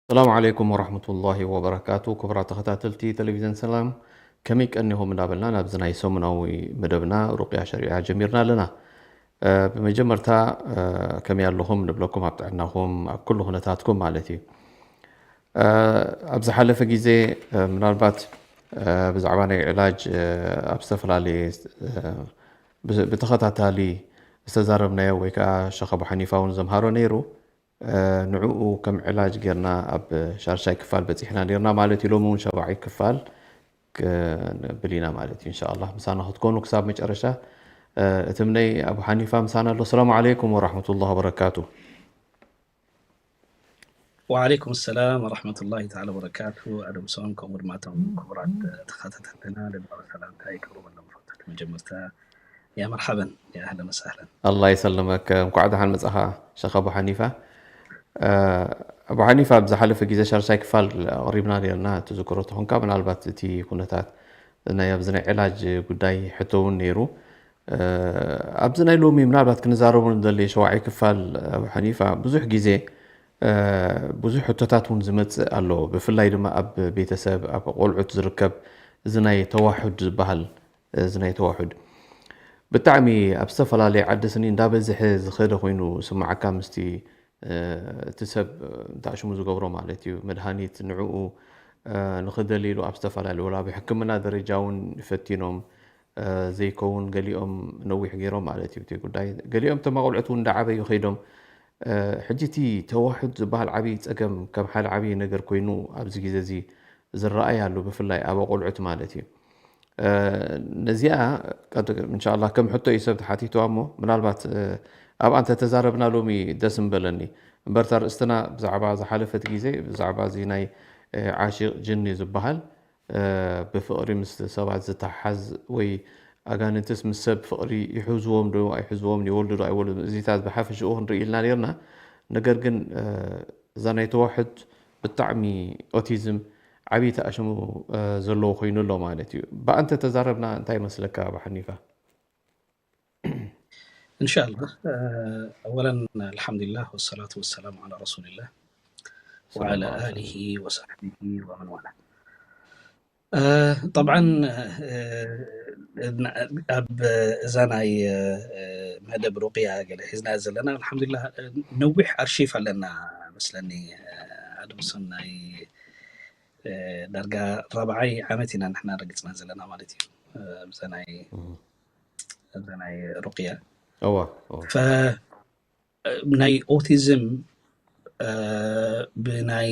ሰላም ዓለይኩም ወራህመቱላሂ ወበረካቱ። ክቡራት ተኸታተልቲ ቴሌቪዝን ሰላም፣ ከመይ ቀኒኹም እንዳበልና ናብዚ ናይ ሰሙናዊ መደብና ሩቅያ ሸሪዓ ጀሚርና ኣለና። እ፣ ብመጀመርታ፣ እ፣ ከመይ ኣለኹም ንብለኩም፣ ኣብ ጥዕናኹም፣ ኣብ ኩሉ ኩነታትኩም ማለት እዩ። እ፣ ኣብ ዝሓለፈ ግዜ፣ እ፣ ምናልባት፣ እ፣ ብዛዕባ ናይ ዕላጅ፣ እ፣ ኣብ ዝተፈላለየ፣ እ፣ ብ-፣ ብተኸታታሊ ዝተዛረብናዮ ወይ ከዓ ሸኽ ኣቡ ሓኒፋ እውን ዘምሃሮ ነይሩ። እ፣ ንዕኡ ከም ዕላጅ ጌርና ኣብ ሻርሻይ ክፋል በጺሕና ኔርና ማለት እዩ። ሎሚ እውን ሻብዓይ ክፋል ክንብል ኢና ማለት እዩ። ኢንሻኣላህ ምሳና ክትኮኑ ክሳብ መጨረሻ፣ እ፣ እትምነይ ኣቡ ሓኒፋ ምሳና ኣሎ። ሰላም ዓለይኩም ወራህመቱላሂ ወበረካቱ። ወዓለይኩም ሰላም ወራህመቱላሂ ተዓላ ወበረካቱ። ኣደምሶን ከምኡ ድማ እቶም ክቡራት ተኸታተልትና ልባዊ ሰላምታ ይቅርበሎም። መጀመርታ ያ መርሓበን ያ ኣህለን ወሳህለን። ኣላህ ይሰልመክ፣ እንኳዕ ደሓን መጻኻ ሸኽ ኣቡ ሓኒፋ። እ፣ ኣቡ ሓኒፋ ኣብ ዝሓለፈ ግዜ ሻርሻይ ክፋል ኣቕሪብና ኔርና፣ ትዝክሮ ተኾንካ ምናልባት እቲ ኩነታት ናይ ኣብዚ ናይ ዕላጅ ጉዳይ ሕቶ እውን ነይሩ። እ፣ ኣብዚ ናይ ሎሚ ምናልባት ክንዛረቡ ንደሊ ሸውዓይ ክፋል ኣቡ ሓኒፋ ብዙሕ ግዜ፣ እ፣ ብዙሕ ሕቶታት እውን ዝመጽእ ኣሎ። ብፍላይ ድማ ኣብ ቤተሰብ፣ ኣብ ቆልዑት ዝርከብ እዚ ናይ ተዋሑድ ዝበሃል፣ እዚ ናይ ተዋሑድ ብጣዕሚ ኣብ ዝተፈላለየ ዓዲ ስኒ እንዳበዝሐ ዝኸደ ኮይኑ ስምዓካ ምስቲ፣ እ፣ እቲ ሰብ እንተኣሽሙ ዝገብሮ ማለት እዩ። መድሃኒት ንዕኡ፣ እ፣ ንኽደሊ ኢሉ ኣብ ዝተፈላለየ ወላ ብሕክምና ደረጃ እውን ፈቲኖም፣ እ፣ ዘይከውን ገሊኦም ነዊሕ ገይሮም ማለት እዩ እቲ ጉዳይ። ገሊኦም እቶም ኣቆልዑት እውን እንዳዓበዩ ከይዶም፣ እ፣ ሕጂ እቲ ተዋሑድ ዝበሃል ዓብዪ ጸገም ከም ሓደ ዓብዪ ነገር ኮይኑ ኣብዚ ግዜ እዚ ዝረኣይ ኣሎ፣ ብፍላይ ኣብ ኣቆልዑት ማለት እዩ። እ፣ ነዚኣ ቀድ-፣ እንሻላ ከም ሕቶ እዩ ሰብ ተሓቲትዋ እሞ ምናልባት፣ እ፣ ኣብኣ እንተተዛረብና ሎሚ ደስ ምበለኒ። እምበርታ ርእስትና ብዛዕባ ዝሓለፈት ግዜ ብዛዕባ እዚ ናይ፣ እ፣ ዓሺቕ ጅኒ ዝበሃል፣ እ፣ ብፍቕሪ ምስ ሰባት ዝተሓዝ ወይ ኣጋንንትስ ምስ ሰብ ፍቕሪ ይሕዝዎም ዶ ኣይሕዝዎም፣ ይወልዱ ዶ ኣይወልዱ፣ እዚታት ብሓፈሽኡ ክንርኢ ኢልና ኔርና። ነገር ግን፣ እ፣ እዛ ናይ ተዋሕድ ብጣዕሚ ኦቲዝም ዓብዪ ተኣሽሙ፣ እ፣ ዘለዎ ኮይኑ ኣሎ ማለት እዩ። ብኣ እንተተዛረብና እንታይ ይመስለካ ኣቡ ሓኒፋ? እንሻላ፣ እ፣ ኣወለን ኣልሓምዱሊላህ ወሰላቱ ወሰላሙ ዓላ ረሱሊላህ ወዓላ ኣሊሂ ወሳሕቢሂ ወመን ዋላ። እ፣ ጠብዓን፣ እ፣ ኣብ እዛ ናይ፣ እ፣ መደብ ሩቅያ ገለ ሒዝና ዘለና ኣልሓምዱሊላህ፣ እ፣ ነዊሕ ኣርሺፍ ኣለና መስለኒ። እ፣ ኣድምሶን ናይ፣ እ፣ ዳርጋ ራብዓይ ዓመት ኢና ንሕና ረግጽና ዘለና ማለት እዩ። እ፣ ኣብዛ ናይ እም። ኣብዛ ናይ ሩቅያ እዋ እዋ። ፈ ናይ ኦቲዝም፣ እ፣ ብናይ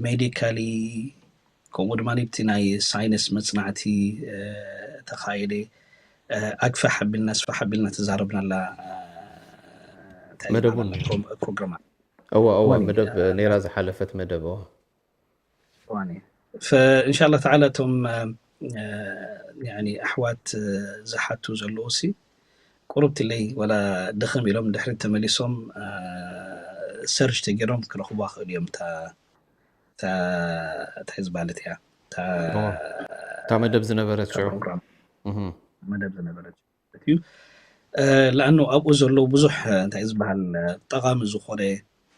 ሜዲካሊ ከምኡ ድማ ብቲ ናይ ሳይንስ መጽናዕቲ፣ እ፣ ተኻየደ፣ እ፣ ኣግፋሕ ኣቢልና ኣስፋሕ ኣቢልና ተዛረብናላ፣ እ፣ እንታይ መደብ ይበሃል? እውን ነይሩ። ፕሮም-፣ ፕሮግራማት። እዋ እዋ፣ እዋን እዩ። መደብ ነይራ ዝሓለፈት መደብ እዋ። እዋን እዩ። ፈ-፣ እንሻላ ተዓላ እቶም፣ እ፣ እ፣ ያኒ ኣሕዋት፣ እ፣ ዝሓቱ ዘለዉ ሲ ቁሩብ ትለይ ወላ ድኽም ኢሎም ድሕሪት ተመሊሶም፣ እ፣ ሰርች ተገይሮም ክረኽቡዋ ክእሉ እዮም። እታ፣ እታ፣ እንታይ ዝበሃለት እያ? እታ እዋ። እታ መደብ ዝነበረት እታ ሽዑ። ፕሮግራም እህ። መደብ ዝነበረት ማለት እዩ። እ፣ ለኣኑ ኣብኡ ዘለዉ ብዙሕ፣ እ፣ እንታይ ዝበሃል፣ እ፣ ጠቓሚ ዝኾነ፣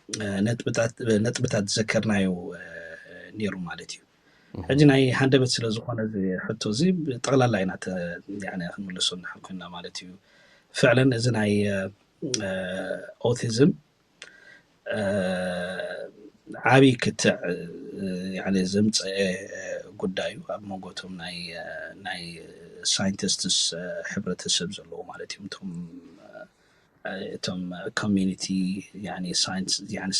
እ፣ ነጥብታት፣ እ፣ ነጥብታት ዝዘከርናዮ፣ እ፣ ነይሩ ማለት እዩ። እህ። ሕጂ ናይ ሃንደበት ስለ ዝኾነ እዚ ሕቶ እዚ ብጠቕላላ ኢና ተ-፣ ያኒ ክንምልሶ ንሓል ኮይንና ማለት እዩ። ፍዕለን እዚ ናይ፣ እ፣ ኦቲዝም፣ እ፣ ዓብዪ ክትዕ፣ እ፣ ያኒ ዘምጽአ ጉዳይ እዩ። ኣብ መንጎ እቶም ናይ፣ እ፣ ናይ ሳይንቲስትስ፣ እ፣ ሕብረተሰብ ዘለዉ ማለት እዮም። እቶም፣ እ፣ እቶም ኮሚኒቲ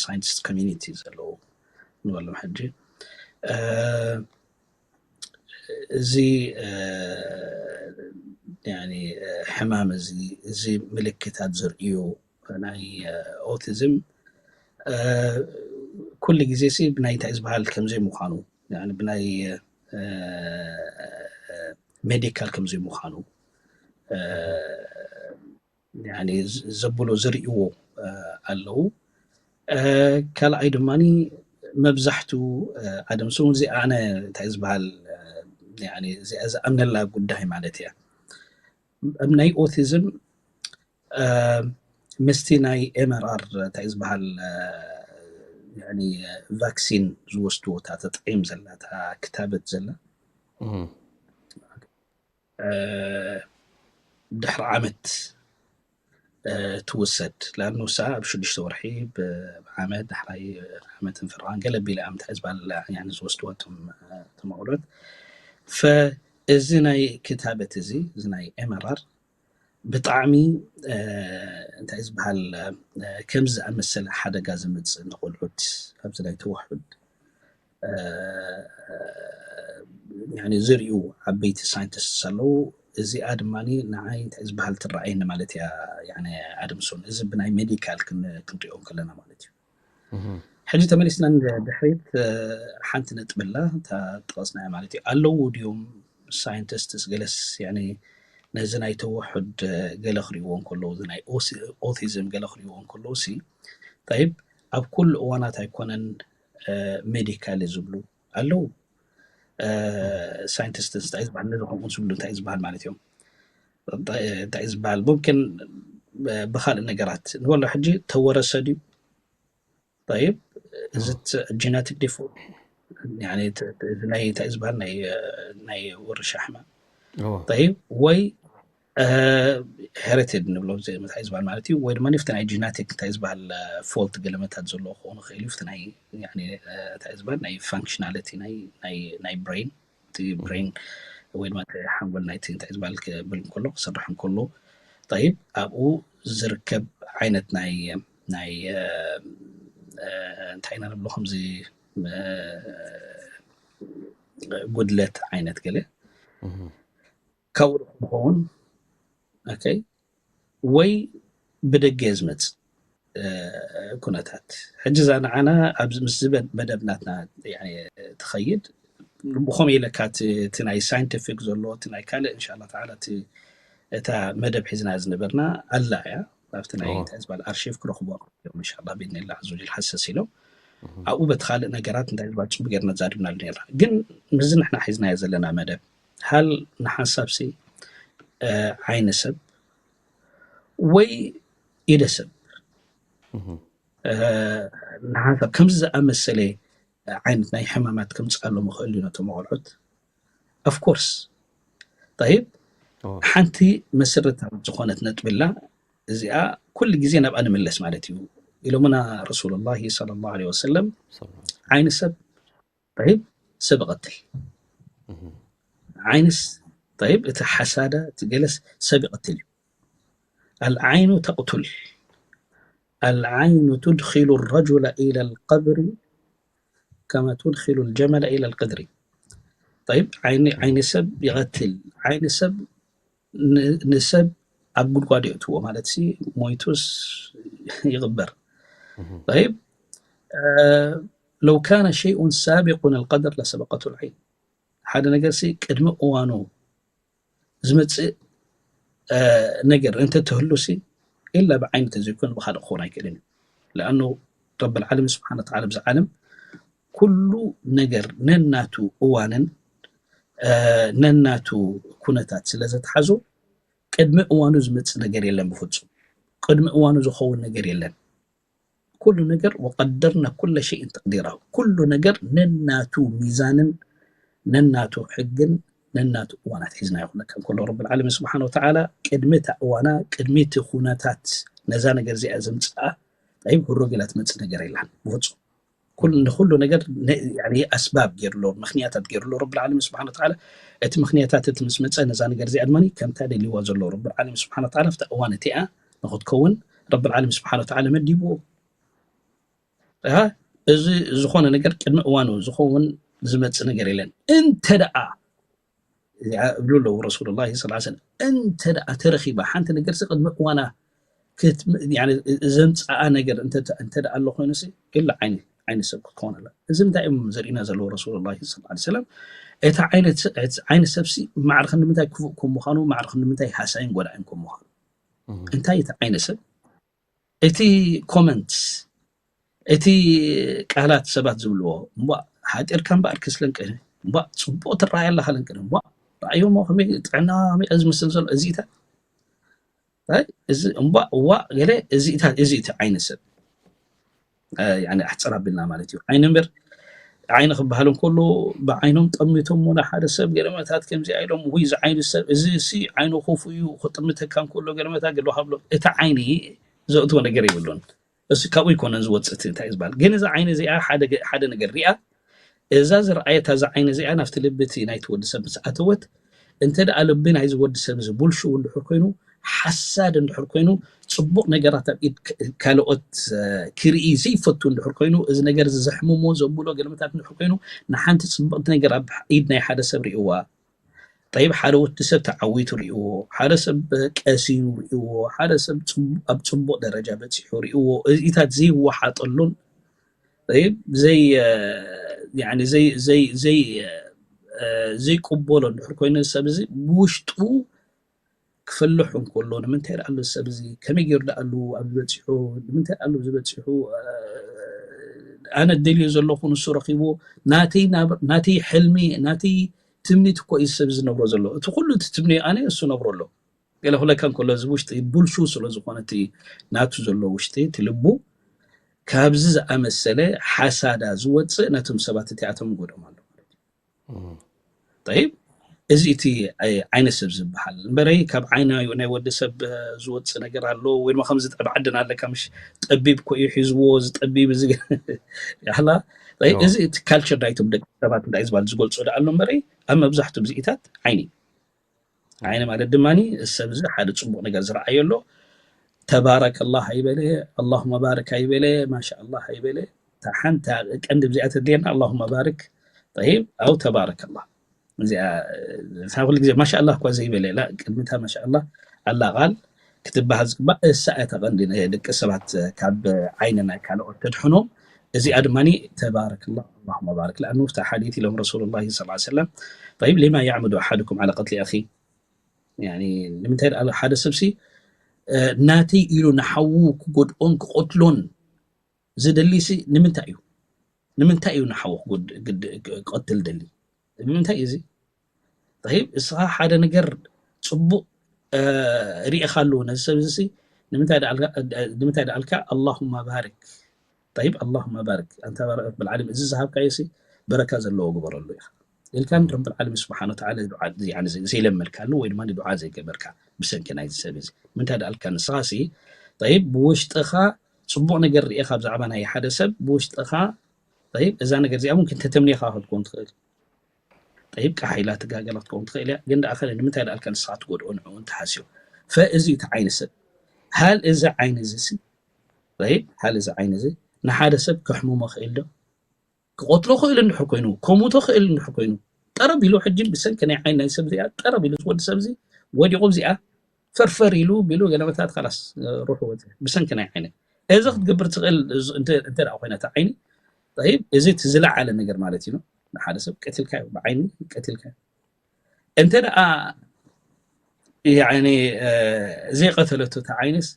ሳይንቲስት ኮሚኒቲ ዘለዉ ንበሎም ሕጂ እዚ ሕማም እዚ እዚ ምልክታት ዘርእዩ ናይ ኦቲዝም ኩሉ ግዜ ሲ ብናይ እንታይ ዝበሃል ከምዘይ ምዃኑ ብናይ ሜዲካል ከምዘይ ምዃኑ ዘብሎ ዝርእዎ ኣለዉ። ካልኣይ ድማ መብዛሕቱ ኣደምሱ እዚ ኣነ እንታይ ዝበሃል እዚኣ ዝኣምነላ ጉዳይ ማለት እያ። ኣብ ናይ ኦቲዝም ምስቲ ናይ ኤምኣርኣር እንታይ ዝበሃል ቫክሲን ዝወስድዎ እታ ተጠዒም ዘላ እታ ክታበት ዘላ ድሕሪ ዓመት ትውሰድ ላን ንሳ ኣብ ሽዱሽተ ወርሒ ብዓመት ዳሕራይ ዓመትን ፍርቓን ገለ ቢላ ኣምታ ዝበሃል ዝወስድዋ ተመቑሎት እዚ ናይ ክታበት እዚ እዚ ናይ ኤምኣርኣር ብጣዕሚ እንታይ ዝበሃል ከምዚ ዝኣመሰለ ሓደጋ ዝምፅእ ንቆልዑት ኣብዚ ናይ ተዋሕድ ዝርእዩ ዓበይቲ ሳይንቲስት ኣለዉ። እዚኣ ድማ ንዓይ እንታይ ዝበሃል ትረኣየኒ ማለት እያ ኣደምሶን እዚ ብናይ ሜዲካል ክንሪኦ ከለና ማለት እዩ። ሕጂ ተመሊስና ድሕሪት ሓንቲ ነጥብላ ጠቐስናያ ማለት እዩ። ኣለዉ ድዮም ሳይንቲስትስ ገለስ ነዚ ናይ ተዋሕድ ገለ ክርእይዎ እንከለዉ ናይ ኦቲዝም ገለ ክርእይዎ እንከለዉ ሲ ጠይብ ኣብ ኩሉ እዋናት ኣይኮነን ሜዲካል ዝብሉ ኣለዉ። ሳይንቲስትስ እንታይ ዝበሃል ነዚ ከምኡ ዝብሉ እንታይ ዝበሃል ማለት እዮም እንታይ ዝበሃል ሙምኪን ብካልእ ነገራት ንበሎ ሕጂ ተወረሰ ድዩ ጠይብ እዚ ጂነቲክ ዲፎ ናይ እንታይ ዝበሃል ናይ ውርሻ ሕማም ጠይብ ወይ ሄሪቴድ ንብሎ እንታይ ዝበሃል ማለት እዩ ወይ ድማ ፍቲ ናይ ጂነቲክ እንታይ ዝበሃል ፎልት ገለመታት ዘለዎ ክኾኑ ክእል እዩ ፍቲ ናይ እንታይ ዝበሃል ናይ ፋንክሽናሊቲ ናይ ብሬን እቲ ብሬን ወይ ድማ ሓንጎል ናይቲ እንታይ ዝበሃል ክብል እንከሎ ክሰርሕ እንከሎ ጠይብ ኣብኡ ዝርከብ ዓይነት ናይ ናይ እንታይ ኢና ንብሎ ከምዚ ጉድለት ዓይነት ገለ ካብኡ ዝኸውን ወይ ብደገ ዝመፅእ ኩነታት ሕጂ እዛ ንዓና ኣብዚ ምስዚ መደብ ናትና ትኸይድ ብኸም ኢለካ እቲ ናይ ሳይንቲፊክ ዘሎ እቲ ናይ ካልእ እንሻላ ተዓላ እቲ እታ መደብ ሒዝና ዝነበርና ኣላ እያ ኣብቲ ናይ እንታይ ዝበሃል ኣርሺቭ ክረኽቦ እዮም እንሻላ ቢድኒላ ዐዘ ወጀል ሓሰስ ኢሎም ኣብኡ በቲ ካልእ ነገራት እንታይ ዝበሃል ፅቡቅ ጌርና ዛሪብናሉ ነርና ግን ምስዚ ንሕና ሒዝናዮ ዘለና መደብ ሃል ንሓንሳብ ሲ ዓይኒ ሰብ ወይ ኢደ ሰብ ንሓንሳብ ከምዚ ዝኣመሰለ ዓይነት ናይ ሕማማት ከምፅኣሎም ይኽእል እዩ ነቶም ቆልዑት of course طيب ሓንቲ መሰረታዊት ዝኾነት ነጥቢ ኣላ እዚኣ ኩሉ ግዜ ናብኣ ንምለስ ማለት እዩ ኢሎምና ረሱሉላሂ ሰለላሁ ዐለይሂ ወሰለም ዓይኒ ሰብ طيب ሰብ ይቐትል ዓይንስ طيب እቲ ሓሳዳ እቲ ገለስ ሰብ ይቐትል እዩ العين تقتل العين تدخل الرجل إلى القبر كما تدخل الجمل إلى القدر طيب ዓይኒ ዓይኒ ሰብ ይቐትል ዓይኒ ሰብ ንሰብ ኣብ ጉድጓድ የእትዎ ማለት ሲ ሞይቱስ ይቕበር طيب لو كان شيء سابق القدر لسبقته العين ሓደ ነገር ሲ ቅድሚ እዋኑ ዝመፅእ ነገር እንተትህሉ ሲ ኢላ ብዓይኒ ተዘይኮነ ብካልእ ክኸውን ኣይክእልን እዩ ለኣኑ ረብ ልዓለሚን ስብሓን ወተዓላ ብዚ ዓለም ኩሉ ነገር ነናቱ እዋንን ነናቱ ኩነታት ስለ ዘትሓዞ ቅድሚ እዋኑ ዝመፅእ ነገር የለን ብፍፁም ቅድሚ እዋኑ ዝኸውን ነገር የለን ኩሉ ነገር ወቀደርና ኩለ ሸይን ተቅዲራ ኩሉ ነገር ነናቱ ሚዛንን ነናቱ ሕግን ነናቱ እዋናት ሒዝና ይኹነካ እንከሎ ረብ ልዓለሚን ስብሓን ወተዓላ ቅድሚ እታ እዋና ቅድሚ እቲ ኩነታት ነዛ ነገር እዚኣ ዘምፅኣ ይ ህሮ ገላ ትመፅእ ነገር የላን ብፍፁም ንኩሉ ነገር ኣስባብ ገይሩሎ ምክንያታት ገይሩሎ ረብ ልዓለሚን ስብሓን ወተዓላ እቲ ምክንያታት እቲ ምስ መፀ ነዛ ነገር እዚኣ ድማ ከምታ ደልዋ ዘሎ ረብ ልዓለሚን ስብሓን ወተዓላ ኣብታ እዋን እቲኣ ንክትከውን ረብ ዓለም ስብሓን ወተዓላ መዲብዎ። እዚ ዝኾነ ነገር ቅድሚ እዋኑ ዝኸውን ዝመፅእ ነገር የለን። እንተ ደኣ እዚኣ እብሉ ኣለዉ ረሱሉላሂ ሰለላሁ ዐለይሂ ወሰለም፣ እንተ ደኣ ተረኺባ ሓንቲ ነገር ቅድሚ እዋና ዘምፅኣ ነገር እንተ ደኣ ኣሎ ኮይኑ ኢላ ዓይኒ ዓይኒ ሰብ ክትከውን ኣላ። እዚ እንታይ እዮም ዘርእና ዘለዉ ረሱሉላሂ ሰለላሁ ዐለይሂ ወሰለም? እቲ ዓይነት ስ- እቲ ዓይኒ ሰብሲ ማዕረ ክንዲ ምንታይ ክፉእ ከም ምዃኑ፣ ማዕረ ክንዲ ምንታይ ሃሳይን ጎዳእን ከም ምዃኑ። እንታይ እቲ ዓይኒ ሰብ? እቲ ኮመንት፣ እቲ ቃላት ሰባት ዝብልዎ፣ እምቧ ሓጢርካ እምበኣር ክስለንቅን፣ እምቧ ፅቡቅ ትረኣይ ኣለኻ ለንቅን፣ እምቧ ረኣዮሞ ከመይ ጥዕና ከመይ ዝመስል ዘሎ እዚኢታት። ኣይ፣ እዚ እምቧ እዋ ገለ እዚኢታት፣ እዚ እቲ ዓይኒ ሰብ ኣሕፅር ኣቢልና ማለት እዩ። ዓይኒ እምበር ዓይኒ ክበሃል እንከሎ ብዓይኖም ጠሚቶም ሞ ንሓደ ሰብ ገለመታት ከምዚ ኢሎም ወይ እዚ ዓይኒ ሰብ እዚ ሲ ዓይኑ ክፉእ እዩ ክጥምተካ እንከሎ ገለመታት ገለ ካብሎ እቲ ዓይኒ ዘእትዎ ነገር የብሉን። እሱ ካብኡ ይኮነን ዝወፅእ እቲ እንታይ እዩ ዝበሃል። ግን እዚ ዓይኒ እዚኣ ሓደ ገ- ሓደ ነገር ሪኣ እዛ ዝረኣየታ እዛ ዓይኒ እዚኣ ናብቲ ልቢ እቲ ናይቲ ወዲ ሰብ ምስ ኣተወት እንተ ደኣ ልቢ ናይዚ ወዲ ሰብ እዚ ቡልሹው እንድሕር ኮይኑ ሓሳድ እንድሕር ኮይኑ ፅቡቅ ነገራት ኣብ ኢድ ክ- ካልኦት እ፣ ክርኢ ዘይፈቱ እንድሕር ኮይኑ እዚ ነገር እዚ ዘሕምሞ ዘብሎ ገለመታት እንድሕር ኮይኑ ንሓንቲ ፅብቅቲ ነገር ኣብ ኢድ ናይ ሓደ ሰብ ርእዋ ጠይብ ሓደ ወዲ ሰብ ተዓዊቱ ርእዎ ሓደ ሰብ ቀሲኑ ርእዎ ሓደ ሰብ ኣብ ፅቡቅ ደረጃ በፂሑ ርእዎ እዚታት ዘይወሓጠሉን ጠይብ ዘይ ዘይቅበሎ እንድሕር ኮይኑ ሰብ እዚ ብውሽጡ ክፈልሕ እንከሎ ንምንታይ ደኣሉ ሰብ እዚ ከመይ ገይሩ ደኣሉ ኣብ ዝበፂሑ ንምንታይ ደኣሉ ዝበፂሑ ኣነ ደልዮ ዘለኹ ንሱ ረኪቡ ናተይ ናተይ ሕልሚ ናተይ ትምኒት እኮ እዩ ሰብ ዝነብሮ ዘሎ እቲ ኩሉ እቲ ትምኒዮ ኣነ እሱ ነብሮ ኣሎ ገለ ክለካ እንከሎ እዚ ውሽጢ ቡልሹ ስለ ዝኾነ እቲ ናቱ ዘሎ ውሽጢ እቲ ልቡ ካብዚ ዝኣመሰለ ሓሳዳ ዝወፅእ ነቶም ሰባት እቲኣቶም ይጎድኦም ኣሎ ማለት እዩ ጠይብ እዚ እቲ ዓይነ ሰብ ዝበሃል እምበረይ ካብ ዓይና ናይ ወዲ ሰብ ዝወፅእ ነገር ኣሎ ወይ ድማ ከምዚ ኣብ ዓድና ኣለካ ምሽ ጠቢብ ኮ እዩ ሒዝዎ እዚ ጠቢብ እዚ ያህላ እዚ እቲ ካልቸር ናይቶም ደቂ ሰባት እንታይ ዝበሃል ዝገልፆ ዳ ኣሎ እምበረይ ኣብ መብዛሕትኡ ብዚኢታት ዓይኒ ዓይኒ ማለት ድማ ሰብ እዚ ሓደ ፅቡቅ ነገር ዝረኣዮ ኣሎ ተባረከላህ ኣይበለ ኣላሁመ ባርክ ኣይበለ ማሻኣላህ ኣይበለ እታ ሓንቲ ቀንዲ ብዚኣ ተድልየና ኣላሁመ ባርክ ጠይብ ኣው ተባረከላህ እዚኣ ንሳ ኩሉ ግዜ ማሻኣላህ እኳ ዘይበለ ላ ቅድሚታ ማሻኣላህ ኣላ ቃል ክትበሃል ዝግባእ እሳ እያ ተቐንዲ ንደቂ ሰባት ካብ ዓይኒ ናይ ካልኦት ተድሕኖም እዚኣ ድማ ተባረክላ ኣላሁመ ባርክ ለኣኑ ፍታ ሓዲት ኢሎም ረሱሉላሂ ስ ሰለም طيب لما يعمد أحدكم على قتل أخيه يعني ንምንታይ ደኣ ሓደ ሰብሲ ናተይ ኢሉ ንሓዉ ክጎድኦን ክቆትሎን ዝደሊሲ ንምንታይ እዩ ንምንታይ እዩ ንሓዉ ክቀትል ደሊ ንምንታይ እዩ እዚ طيب እስኻ ሓደ ነገር ፅቡቅ ሪእኻሉ ነዚ ሰብ እዚ ንምንታይ ደኣልካ ኣላሁማ ባርክ طيب ኣላሁማ ባርክ ኣንታ ረብ ልዓለም እዚ ዝሃብካዮ ሲ በረካ ዘለዎ ግበረሉ ኢኻ ኢልካን ረብ ልዓለም ስብሓን ወተዓላ ዱዓ ዘይለመልካሉ ወይ ድማ ዱዓ ዘይገበርካ ብሰንኪ ናይዚ ሰብ እዚ ንምንታይ ደኣልካ ንስኻ ሲ طيب ብውሽጥኻ ፅቡቅ ነገር ርኢኻ ብዛዕባ ናይ ሓደ ሰብ ብውሽጥኻ طيب እዛ ነገር እዚኣ ሙምኪን ተተምኒኻ ክትከውን ትኽእል طيب ቃሕ ኢላ ትጋገላ ክትከውን ትኽእል እያ ግን ደኣ ከለ ንምንታይ ደኣልካ ንስኻ ትጎድኦ ንዕኡ እንተሓስዮ ፈእዚ እቲ ዓይኒ ሰብ ሃል እዚ ዓይኒ እዚ ሲ طيب ሃል እዚ ዓይኒ እዚ ንሓደ ሰብ ከሕምሞ ክእል ዶ ክቆትሎ ክእል እንድሕር ኮይኑ ከሙቶ ክእል እንድሕር ኮይኑ ጠረብ ኢሉ ሕጂ ብሰንኪ ናይ ዓይኒ ናይ ሰብ እዚኣ ጠረብ ኢሉ ዝወዲ ሰብ እዚ ወዲቑ እዚኣ ፈርፈር ኢሉ ቢሉ ገለመታት ካላስ ሩሑ ወፀ ብሰንኪ ናይ ዓይኒ እዚ ክትገብር ትኽእል እንተ ደኣ ኮይና እታ ዓይኒ طيب እዚ እቲ ዝለዓለ ነገር ማለት እዩ ንሓደ ሰብ ቀትልካዮ ብዓይኒ ቀትልካዮ እንተ ደኣ يعني ዘይቀተለቶ እታ ዓይንስ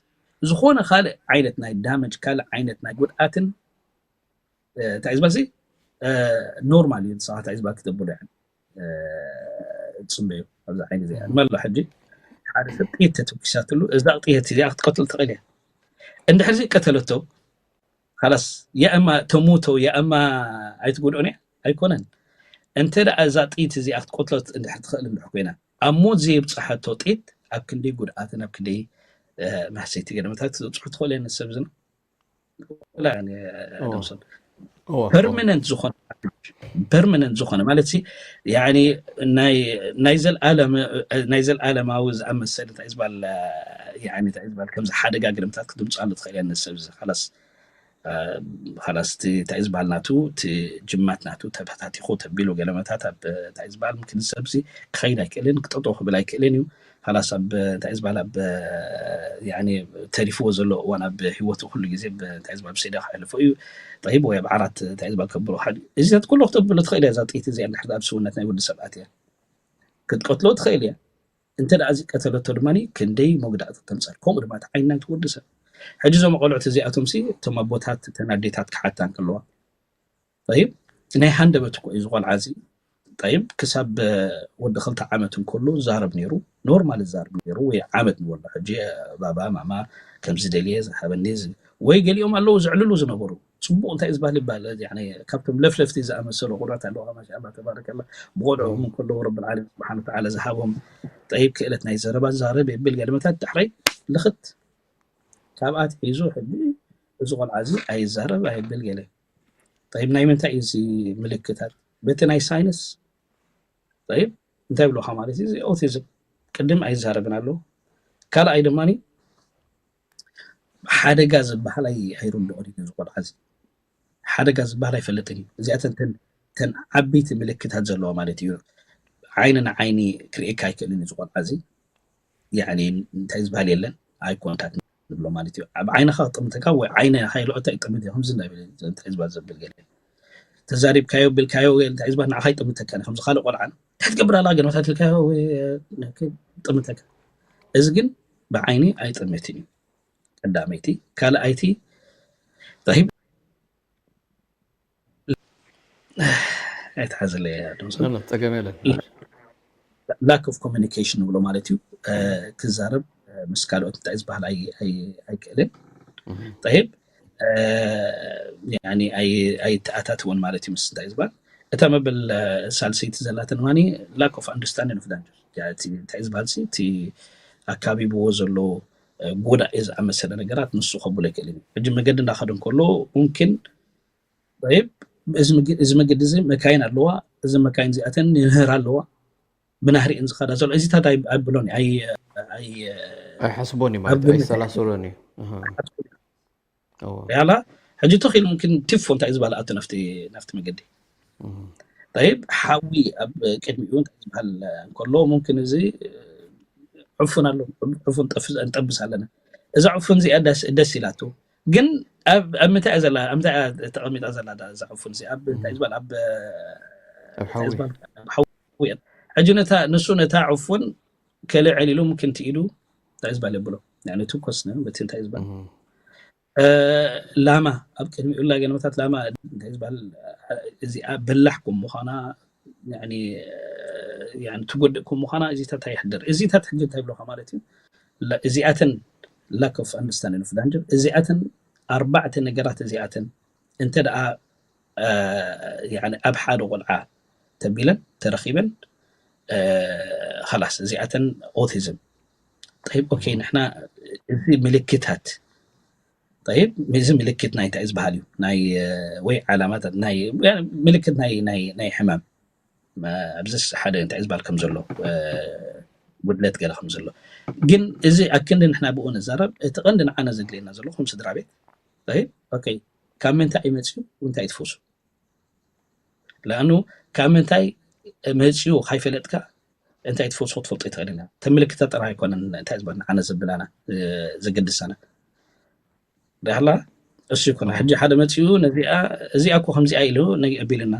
ዝኾነ ካልእ ዓይነት ናይ ዳመጅ ካልእ ዓይነት ናይ ጉድኣትን እንታይ ዝበልሲ ኖርማል እዩ ንስኻ እንታይ ዝበል ክትብሎ ጽበዩ ኣብዚ ዓይኒ እዚኣ ንመሎ ሕጂ ሓደ ሰብ ጥይት ተተኩሳትሉ እዛ ጥይት እዚኣ ክትቀትል ትኽእል እያ እንድሕር ቀተለቶ ካላስ ያእማ ተሙቶ ያእማ ኣይትጎድኦን እያ ኣይኮነን እንተ ደኣ እዛ ጥይት እዚኣ ክትቀትሎ እንድሕር ትኽእል እንድሕር ኮይና ኣብ ሞት ዘየብፅሓቶ ጥይት ኣብ ክንደይ ጉድኣትን ኣብ ክንደይ ማህሰይቲ ገደመታት ክትበፅሑ ትኽእሉ እያ ንሰብ ዝና ደምሶን ፐርማነንት ዝኾነ ፐርማነንት ዝኾነ ማለት ሲ ያኒ ናይ ናይ ዘልኣለም ናይ ዘልኣለማዊ ዝኣመሰል እንታይ ዝበሃል ያኒ እንታይ ዝበሃል ከምዚ ሓደጋ ግርምታት ክትምፅኣሉ ትኽእል እያ ንሰብ እዚ ሓላስ ሓላስ እንታይ ዝበሃል ናቱ እቲ ጅማት ናቱ ተበታቲኹ ተቢሉ ገለመታት ኣብ እንታይ ዝበሃል ምክን ሰብ ሲ ክኸይድ ኣይክእልን ክጠጠው ክብል ኣይክእልን እዩ ሓላስ ኣብ እንታይ ዝበሃል ኣብ ተሪፍዎ ዘሎ እዋን ኣብ ህይወቱ ኩሉ ግዜ እንታይ ዝበሃል ብሰይዳ ክሕልፎ እዩ ጠይብ ወይ ኣብ ዓራት እንታይ ዝበሃል ከብሎ ሓደ እዚታት ኩሉ ክተብሎ ትኽእል እያ እዛ ጥይት እዚኣ እንድሕር ኣብ ስውነት ናይ ወዲ ሰብ ኣትያ ክትቀትሎ ትኽእል እያ እንተ ደኣ ዝቀተለቶ ድማ ክንደይ መጉዳእቲ ተምፀል ከምኡ ድማ እቲ ዓይኒ ናይቲ ወዲ ሰብ ሕጂ እዞም ቆልዑት እዚኣቶም ሲ እቶም ኣቦታት እተን ኣዴታት ክሓታ እንከለዋ ጠይብ ናይ ሃንደበት እኮ እዩ ዝቆልዓ እዚ ጠይብ ክሳብ ወዲ ክልተ ዓመት እንከሎ ዛረብ ነይሩ ኖርማል ዛረብ ነይሩ ወይ ዓመት ንበሎ ሕጂ ባባ ማማ ከምዚ ደልየ ዝሃበኒ ወይ ገሊኦም ኣለዉ ዝዕልሉ ዝነበሩ ፅቡቅ እንታይ ዝበሃል ይባል ካብቶም ለፍለፍቲ ዝኣመሰሉ ቁራት ኣለዉ ማሻላ ተባረከላ ብቆልዑም እንከለዉ ረብልዓለም ስብሓን ተዓላ ዝሃቦም ጠይብ ክእለት ናይ ዘረባ ዛረብ የብል ገለመታት ዳሕራይ ልኽት ካብኣ ትሒዙ ሕጂ እዚ ቆልዓ እዚ ኣይዛረብ ኣይብል ገለ ጠይብ ናይ ምንታይ እዩ እዚ ምልክታት በቲ ናይ ሳይንስ ጠይብ እንታይ ብለካ ማለት እዩ ኦቲዝም ቅድም ኣይዛረብን ኣለዉ ካልኣይ ድማ ሓደጋ ዝበሃል ኣይርድኦን እዩ እዚ ቆልዓ እዚ ሓደጋ ዝበሃል ኣይፈልጥን እዩ እዚኣተን ተን ዓበይቲ ምልክታት ዘለዋ ማለት እዩ ዓይኒ ንዓይኒ ክርእየካ ኣይክእልን እዩ ዝቆልዓ እዚ ያኒ እንታይ ዝበሃል የለን ኣይ ኮንታክት ንብሎ ማለት እዩ ኣብ ዓይንኻ ክጥምተካ ወይ ዓይነ ሃይልዖታ ይጥምት እዮም ከምዚ እንዳበለ እንታይ ዝበሃል ዘብል ገለ ተዛሪብካዮ ብልካዮ እንታይ ዝበሃል ንዓኻ ይጥምተካ ከምዚ ካልእ ቆልዓን እንታይ ትገብር ኣላ ገለ መታትልካዮ ወይ ጥምተካ እዚ ግን ብዓይኒ ኣይጥምትን እዩ ቀዳመይቲ ካልኣይቲ ራሂብ ኣይትሓዝለይ ጸገም የለን lack of communication ንብሎ ማለት እዩ ክዛረብ ምስ ካልኦት እንታይ ዝበሃል ኣይክእልን ጠይብ ኣይተኣታትወን ማለት እዩ ምስ እንታይ ዝበሃል እታ መበል ሳልሰይቲ ዘላትን ማኒ lack of understanding of danger እንታይ ዝበሃል እቲ ኣካቢብዎ ዘሎ ጉዳእ እዩ ዝኣመሰለ ነገራት ንሱ ከብሎ ይክእል እዩ ሕጂ መገዲ እንዳኸደ እንከሎ ሙምኪን ይብ እዚ መገዲ እዚ መካይን ኣለዋ እዚ መካይን እዚኣተን ይምህር ኣለዋ ብናህሪእን ዝኸዳ ዘሎ እዚታት ኣይብሎን ኣይሓስቦን እዩ ማለት ኣይሰላሰሎን እዩ ያላ ሕጂ ተኽኢሉ ምምክን ቲፎ እንታይ ዝበሃል ኣቱ ናፍቲ መገዲ ጠይብ ሓዊ ኣብ ቅድሚኡ እንታይ ዝበሃል እንከሎ ሙምክን እዚ ዕፉን ኣሎ ዕፉን ጠብስ ኣለና እዛ ዕፉን እዚኣ ደስ ኢላቱ ግን ኣብ ምንታይ ዘላ ምንታይ ተቐሚጣ ዘላ እዛ ዕፉን እዚኣ እንታይ ዝበሃል ኣብ ሓዊ ሕጂ ነታ ንሱ ነታ ዕፉን ከልዕል ኢሉ ምክን ትኢዱ እንታይ ዝበሃል የብሎ ትኮስነ በቲ እንታይ ዝበሃል ላማ ኣብ ቅድሚኡ ላ ገለመታት ላማ እንታይ ዝበሃል እዚኣ በላሕኩም ምዃና ትጎድእኩም ምዃና እዚታት ኣይሕደር እዚታት ሕጂ እንታይ ብለካ ማለት እዩ እዚኣተን lack of understanding of danger እዚኣተን ኣርባዕተ ነገራት እዚኣተን እንተ ደኣ ኣብ ሓደ ቆልዓ ተቢለን ተረኺበን ላስ እዚኣተን ኦቲዝም ጠይብ ኦኬ ንሕና እዚ ምልክታት ጠይብ እዚ ምልክት ናይ እንታይ ዝበሃል እዩ ናይ ወይ ዓላማታት ናይ ምልክት ናይ ናይ ናይ ሕማም ኣብዚ ሓደ እንታይ ዝበሃል ከም ዘሎ ጉድለት ገለ ከም ዘሎ ግን እዚ ኣክንዲ ንሕና ብኡ ንዛረብ እቲ ቀንዲ ንዓና ዘድልየና ዘሎ ከም ስድራ ቤት ኦኬ ካብ ምንታይ ይመፅኡ እንታይ ትፈሱ ለኣኑ ካብ ምንታይ መፅኡ ካይፈለጥካ እንታይ ትፈሱ ክትፈልጦ ይትኽእል ኢና ተምልክተ ጥራሕ ኣይኮነን እንታይ ዝበሃል ንዓና ዘብላና ዘገድሰና ዳህላ እሱ ይኮነ ሕጂ ሓደ መፂኡ ነዚኣ እዚኣ እኮ ከምዚኣ ኢሉ ኣቢልና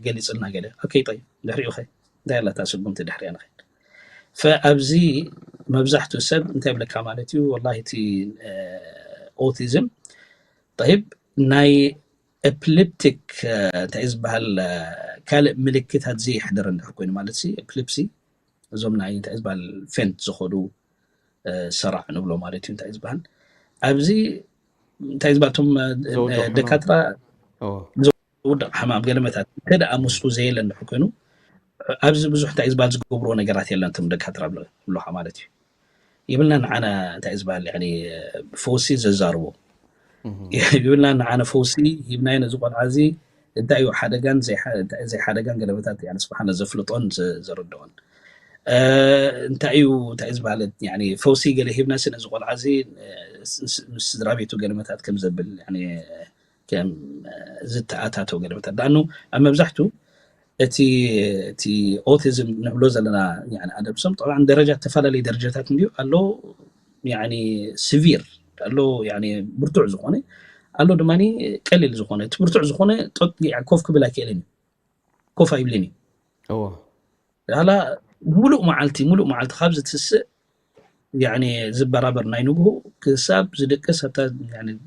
ገሊፅልና ገለ ኦኬ ጠይ ድሕሪኡ ኸ እንታይ ኣላታ ስጉምቲ ድሕሪያ ንኸይድ ፈኣብዚ መብዛሕትኡ ሰብ እንታይ ብለካ ማለት እዩ ወላ እቲ ኦቲዝም ጠይብ ናይ ኤፕሊፕቲክ እንታይ ዝበሃል ካልእ ምልክታት ዘየሕደረ እንድሕር ኮይኑ ማለት ሲ ኤፕሊፕሲ እዞም ናይ እንታይ ዝበሃል ፌንት ዝኸዱ ሰራዕ ንብሎ ማለት እዩ እንታይ ዝበሃል ኣብዚ እንታይ ዝበሃል እቶም ደካትራ ዝውድቕ ሕማም ገለመታት እንተ ደኣ ምስኡ ዘየለ እንድሕር ኮይኑ ኣብዚ ብዙሕ እንታይ ዝበሃል ዝገብርዎ ነገራት የለን እቶም ደካትራ ብልኻ ማለት እዩ ይብልና ንዓና እንታይ ዝበሃል ፈውሲ ዘዛርቦ ይብልና። ንዓነ ፈውሲ ሂብናዮ ነዚ ቆልዓ እዚ። እንታይ እዩ ሓደጋን ዘይሓደጋን ገለመታት ስብሓን ዘፍልጦን ዘረድኦን እንታይ እዩ እንታይ ዝበሃለት ፈውሲ ገለ ሂብና ሲ ነዚ ቆልዓ እዚ ምስ ስድራ ቤቱ ገለመታት ከም ዘብል ከም ዝተኣታተው ገለመታት ዳኣኑ ኣብ መብዛሕቱ እቲ እቲ ኦቲዝም ንብሎ ዘለና ኣደምሶም ጠብዓ ደረጃ ተፈላለዩ ደረጃታት እንዲዩ ኣሎ። ስቪር ኣሎ ብርቱዕ ዝኾነ ኣሎ ድማ ቀሊል ዝኾነ እቲ ብርቱዕ ዝኾነ ኮፍ ክብል ኣይክእልን እዩ። ኮፍ ኣይብልን እዩ። ላ ሙሉእ መዓልቲ ሙሉእ መዓልቲ ካብ ዝትስእ ዝበራበር ናይ ንግሁ ክሳብ ዝድቅስ ኣብታ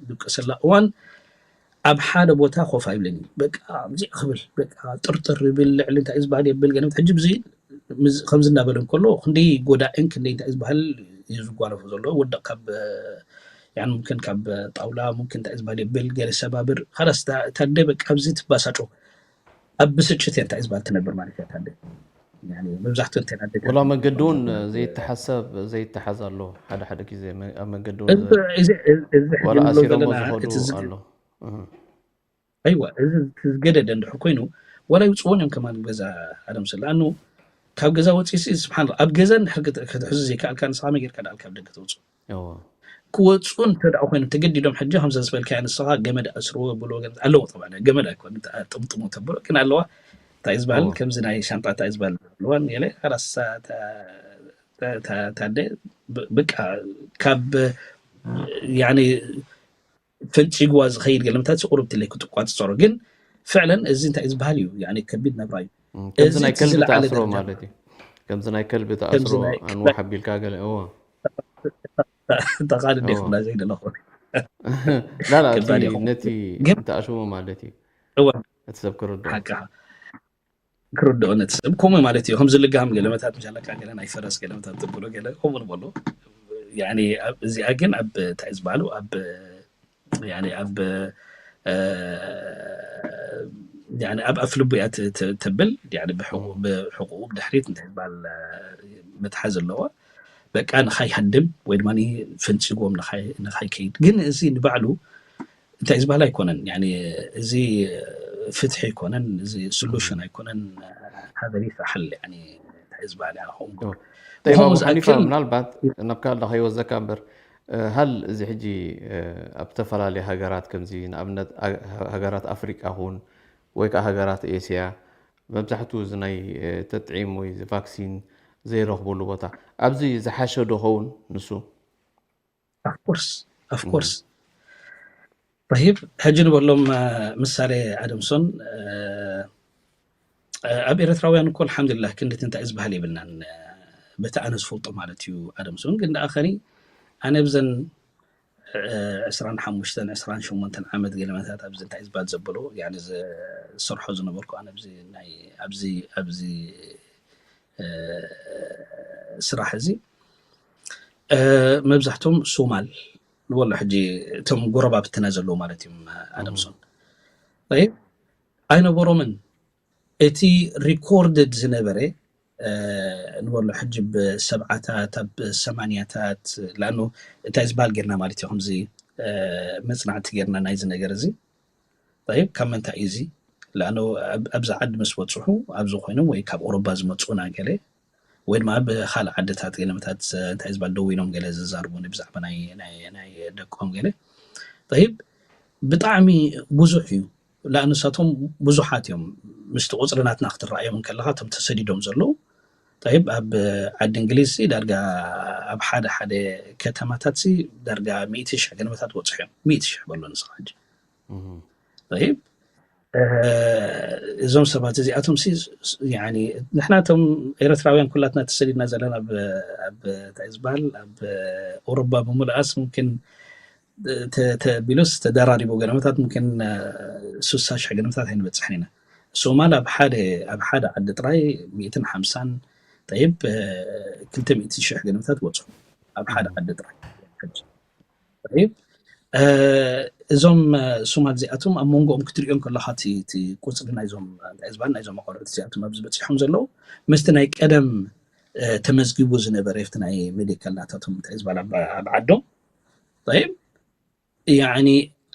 ዝድቅሰላ እዋን ኣብ ሓደ ቦታ ኮፍ ኣይብልን እዩ። በቃ እዚኣ ክብል በቃ ጥርጥር ይብል ልዕሊ እንታይ ዝበሃል የብል ገለ ሕጂ ብዚ ከምዚ እናበለ እንከሎ ክንደይ ጎዳእን ክንደይ እንታይ ዝበሃል እዩ ዝጓነፎ ዘሎ ወደቕ ካብ ሙምክን ካብ ጣውላ ሙምክን እንታይ ዝበሃል የብል ገለ ሰባብር ካላስ ታደ በቃ ኣብዚ ትባሳጮ ኣብ ብስጭት እያ እንታይ ዝበሃል ትነብር ማለት እያ ታደ። መብዛሕትኡ እንተ ወላ መገዲ እውን ዘይተሓሰብ ዘይተሓዝ ኣሎ። ሓደ ሓደ ግዜ ኣብ መገዲ እውን ወላ ኣሲሮሞ ዝኸዱ ኣሎ። ኣይዋ እዚ ዝገደደ እንድሕር ኮይኑ ወላ ይውፅዎን እዮም ከማን ገዛ ኣደምስል ኣኑ ካብ ገዛ ወፂ ስብሓን ኣብ ገዛ እንድሕር ክትሕዙ ዘይከኣልካ ንስኻ መጌርካ ደኣል ካብ ደገ ተውፅኡ። ክወፁ እንተ ደኣ ኮይኖም ተገዲዶም ሕጂ ከምዛ ዝበልካያ ንስኻ ገመድ ኣስርዎ ብሎ ኣለዎ ጠባ ገመድ ኣይኮን ጥምጥሞ ተብሎ ግን ኣለዋ እንታይ ዝበሃል ከምዚ ናይ ሻንጣ እንታይ ዝበሃል ኣለዋን ገለ ራስ ታደ ብቃ ካብ ፈንጪግዋ ዝኸይድ ገለምታት ቁሩብ ትለይ ክትቋፅፀሮ ግን ፍዕለን እዚ እንታይ ዝበሃል እዩ ከቢድ ነብራ እዩ። ከምዚ ናይ ከልቢ ተኣስሮ ማለት እዩ። ከምዚ ናይ ከልቢ ተኣስሮ ኣንዋሕ ኣቢልካ ገለ እዎ ተቓልድ ይኹና ዘይደለኹ ላላ ነቲ ተኣሽሞ ማለት እዩ። እቲ ሰብ ክርድኦ ሓቅኻ ክርድኦ ነቲ ሰብ ከምኡ ማለት እዩ። ከምዚ ልጋም ገለመታት ምሻለካ ገለ ናይ ፈረስ ገለመታት ትብሎ ገለ ከምኡ ንበሎ። እዚኣ ግን ኣብ እንታይ ዝበሃሉ ኣብ ኣብ ኣብ ኣፍልቡ እያ ተብል ብሕቁ ብድሕሪት እንታይ ዝበሃል መትሓዝ ኣለዋ። በቃ ንኻይ ሃድም ወይ ድማ ፈንፂጎም ንኻይ ከይድ ግን እዚ ንባዕሉ እንታይ ዝበሃል ኣይኮነን። እዚ ፍትሒ ኣይኮነን፣ እዚ ስሉሽን ኣይኮነን። ሀገር ይፍራሓል እንታይ ዝበሃል ምናልባት ናብ ካልእ ከይወዘካ እምበር ሃል እዚ ሕጂ ኣብ ዝተፈላለዩ ሃገራት ከምዚ ንኣብነት ሃገራት ኣፍሪቃ ኹን ወይ ከዓ ሃገራት ኤስያ መብዛሕትኡ እዚ ናይ ተጥዒም ወይ ቫክሲን ዘይረኽብሉ ቦታ ኣብዚ ዝሓሸ ዶ ኸውን ንሱ? Of course of course طيب ሕጂ ንበሎም ምሳሌ ኣደምሶን ኣብ ኤረትራውያን እኮ ኣልሓምዱሊላህ ክንድቲ እንታይ ዝበሃል የብልናን በቲ ኣነ ዝፈልጦ ማለት እዩ ኣደምሶን ግን ደኣ ኸኒ ኣነ ብዘን ዕስራን ሓሙሽተን ዕስራን ሸሞንተን ዓመት ገለመታት ኣብዚ እንታይ ዝበሃል ዘበሎ ዝሰርሖ ዝነበርኩ ኣነ ኣብዚ ኣብዚ ስራሕ እዚ መብዛሕቶም ሶማል ንበሎ ሕጂ እቶም ጎረባብትና ዘለዉ ማለት እዮም ኣደምሶን ኣይነበሮምን እቲ recorded ዝነበረ ንበሎ ሕጂ ብሰብዓታት ኣብ ሰማንያታት ላኣኑ እንታይ ዝበሃል ጌርና ማለት እዩ ከምዚ መፅናዕቲ ጌርና ናይዚ ነገር እዚ ካብ ምንታይ እዩ እዚ ላኣኑ ኣብዚ ዓዲ ምስ በፅሑ ኣብዚ ኮይኖም ወይ ካብ ኦሮባ ዝመፁና ገለ ወይ ድማ ብካልእ ዓድታት ገለመታት እንታይ ዝበሃል ደዊኖም ገለ ዝዛርቡኒ ብዛዕባ ናይ ደቆም ገለ ይብ ብጣዕሚ ብዙሕ እዩ ላኣኑ ንሳቶም ብዙሓት እዮም ምስቲ ቁፅሪ ናትና ክትረኣዮም ከለካ እቶም ተሰዲዶም ዘለዉ ይብ ኣብ ዓዲ እንግሊዝ ዳርጋ ኣብ ሓደ ሓደ ከተማታት ዳርጋ ሚእቲ ሽሕ ገለመታት በፅሑ እዮም ሚእቲ ሽሕ በሎ ንስኻ ሕጂ ይብ እዞም ሰባት እዚኣቶም ንሕና ቶም ኤረትራውያን ኩላትና ተሰዲድና ዘለና እንታይ ዝበሃል ኣብ ኦሮባ ብምልኣስ ሙምኪን ተቢሉስ ተደራሪቡ ገለመታት ሙምኪን ሱሳ ሽሕ ገለመታት ኣይንበፅሕን ኢና ሶማል ኣብ ሓደ ኣብ ሓደ ዓዲ ጥራይ ሚእትን ሓምሳን ይብ ክልተ ሚእቲ ሽሕ ገለመታት በፅሑ ኣብ ሓደ ዓዲ ጥራይ እዞም ሶማል እዚኣቶም ኣብ መንጎኦም ክትሪኦም ከለካ እቲ ቁፅሪ ናይዞም እንታይ ዝበሃል ናይዞም ኣቆርዕቲ እዚኣቶም ኣብዚ በፂሖም ዘለዉ ምስቲ ናይ ቀደም ተመዝጊቡ ዝነበረ ኣብቲ ናይ ሜዲካል ናታቶም እንታይ ዝበሃል ኣብ ዓዶም ይብ ያኒ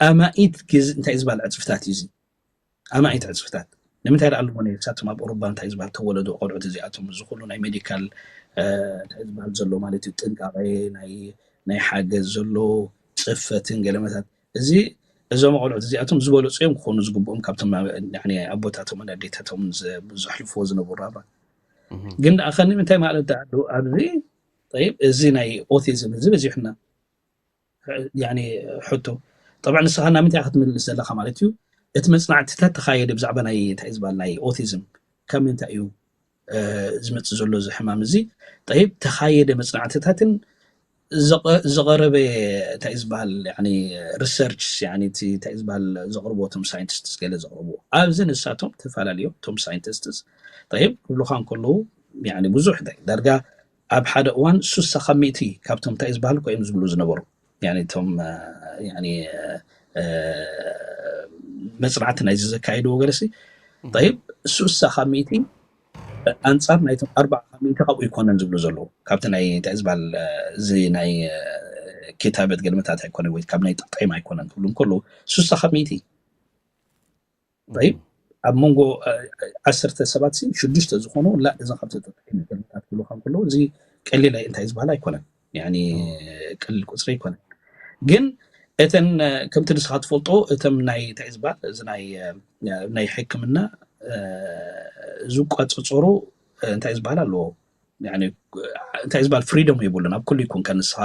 ኣማኢት ግዜ እንታይ ዝበሃል ዕፅፍታት እዩ እዚ ኣማኢት ዕፅፍታት ንምንታይ ደኣ ኣለዎ ነሳቶም ኣብ ኦሮባ እንታይ ዝበሃል ተወለዱ ቆልዑት እዚኣቶም እዚ ኩሉ ናይ ሜዲካል እንታይ ዝበሃል ዘሎ ማለት እዩ ጥንቃቐ ናይ ሓገዝ ዘሎ ፅፈትን ገለመታት እዚ እዞም ቆልዑት እዚኣቶም ዝበለፁ እዮም ክኾኑ ዝግብኦም ካብቶም ኣቦታቶምን ኣዴታቶምን ዘሕልፍዎ ዝነበሩ ናብራ ግን ደኣ ከኒ እንታይ ማለት ደኣ ኣብዚ እዚ ናይ ኦቲዝም እዚ በዚሑና ሕቶ ጠብዓ ንስኻ ናብ ምንታይ ክትምልስ ዘለካ ማለት እዩ እቲ መፅናዕትታት ተኻየደ ብዛዕባ ናይ እንታይ ዝበሃል ናይ ኦቲዝም ካብ ምንታይ እዩ ዝመፅእ ዘሎ እዚ ሕማም እዚ ጠይብ ተኻየደ መፅናዕትታትን ዝቐረበ እንታይ ዝበሃል ሪሰርች እንታይ ዝበሃል ዘቕርቦ እቶም ሳይንቲስትስ ገለ ዘቕርብዎ ኣብዚ ንሳቶም ተፈላለዮም እቶም ሳይንቲስትስ ጠይብ ክብሉኻ እንከለዉ ብዙሕ ዳርጋ ኣብ ሓደ እዋን ሱሳ ካብ ሚእቲ ካብቶም እንታይ ዝበሃል እኮ እዮም ዝብሉ ዝነበሩ እቶም መፅናዕቲ ናይዚ ዘካየድዎ ገለሲ ይብ ሱሳ ካብ ሚእቲ ኣንፃር ናይቶም ኣርባዓ ካብ ሚእቲ ካብኡ ይኮነን ዝብሉ ዘለዉ ካብቲ ናይ እንታይ ዝበሃል እዚ ናይ ክታበት ገልመታት ኣይኮነ ወይ ካብ ናይ ጥቅጣይም ኣይኮነን ክብሉ እንከለዉ ሱሳ ካብ ሚእቲ ይብ ኣብ መንጎ ዓሰርተ ሰባት ሽዱሽተ ዝኾኑ ላ እዛ ካብ ተጠቂም ገልመታት ክብሉ ከም ከለዉ እዚ ቀሊል እንታይ ዝበሃል ኣይኮነን ቀሊል ቁፅሪ ኣይኮነን ግን እተን ከምቲ ንስኻ ትፈልጦ እተም ናይ እንታይ ዝበሃል እዚ ናይ ሕክምና ዝቋፅፅሩ እንታይ ዝበሃል ኣለዎ እንታይ ዝበሃል ፍሪዶም የብሉን ኣብ ኩሉ ይኩንካ ንስኻ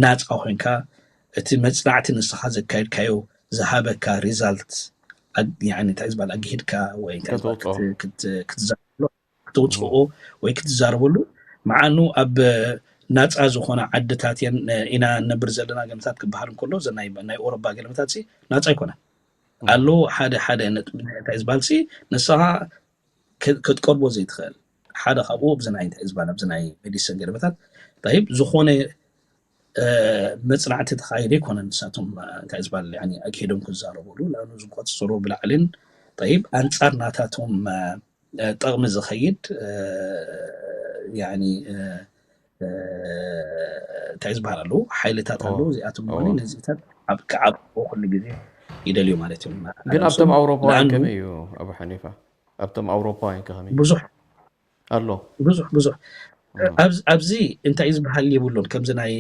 ናፃ ኮይንካ እቲ መፅናዕቲ ንስኻ ዘካየድካዮ ዝሃበካ ሪዛልት እንታይ ዝበሃል ኣግሂድካ ወይ ክትዛረበሉ ክትውፅኦ ወይ ክትዛረበሉ መዓኑ ኣብ ናፃ ዝኾነ ዓድታት እየን ኢና ነብር ዘለና ገለመታት ክበሃል እንከሎ ናይ ኦሮባ ገለመታት ናፃ ኣይኮነ ኣለዉ ሓደ ሓደ እንታይ ዝበሃል ንስኻ ክትቀርቦ ዘይትኽእል ሓደ ካብኡ ኣብዚ ናይ እንታይ ዝበሃል ኣብዚ ናይ ሜዲሰን ገለመታት ይብ ዝኾነ መፅናዕቲ ተኻይደ ይኮነ ንሳቶም እንታይ ዝበሃል ኣግሄዶም ክዛረበሉ ንኣኑ ዝቆፅፅሩ ብላዕልን ይብ ኣንፃር ናታቶም ጠቕሚ ዝኸይድ እንታይ ዝበሃል ኣለዉ ሓይልታት ኣለዉ እዚኣቶም ሆ ነዚታት ኣብ ክዓብ ኩሉ ግዜ ይደልዩ ማለት እዮም ግን ኣብቶም ኣውሮፓውያን ከመይ እዩ ኣቡ ሓኒፋ ኣብቶም ኣውሮፓውያን ከመይ ብዙሕ ኣሎ ብዙሕ ብዙሕ ኣብዚ እንታይ ዝበሃል የብሉን ከምዚ ናይ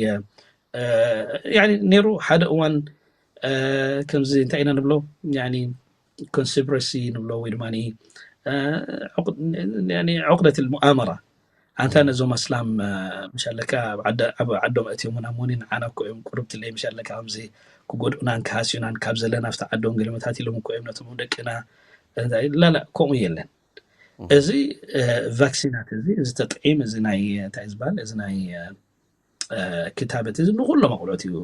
ነይሩ ሓደ እዋን ከምዚ እንታይ ኢና ንብሎ ኮንስፕረሲ ንብሎ ወይ ድማ ዑቅደት ሙኣመራ ኣንታ ነዞም ኣስላም ምሻለካ ኣብ ዓዶም እትዮም ናሞኒ ንዓና እኮ እዮም ቁርብትለይ ምሻለካ ከምዚ ክጎድኡናን ክሃስዩናን ካብ ዘለና ኣብቲ ዓዶም ገለመታት ኢሎም እኮ እዮም ነቶም ደቅና ላላ ከምኡ የለን እዚ ቫክሲናት እዚ እዚ ተጥዒም እዚ ናይ እንታይ ዝበሃል እዚ ናይ ክታበት እዚ ንኩሎም ኣቁልዑት እዩ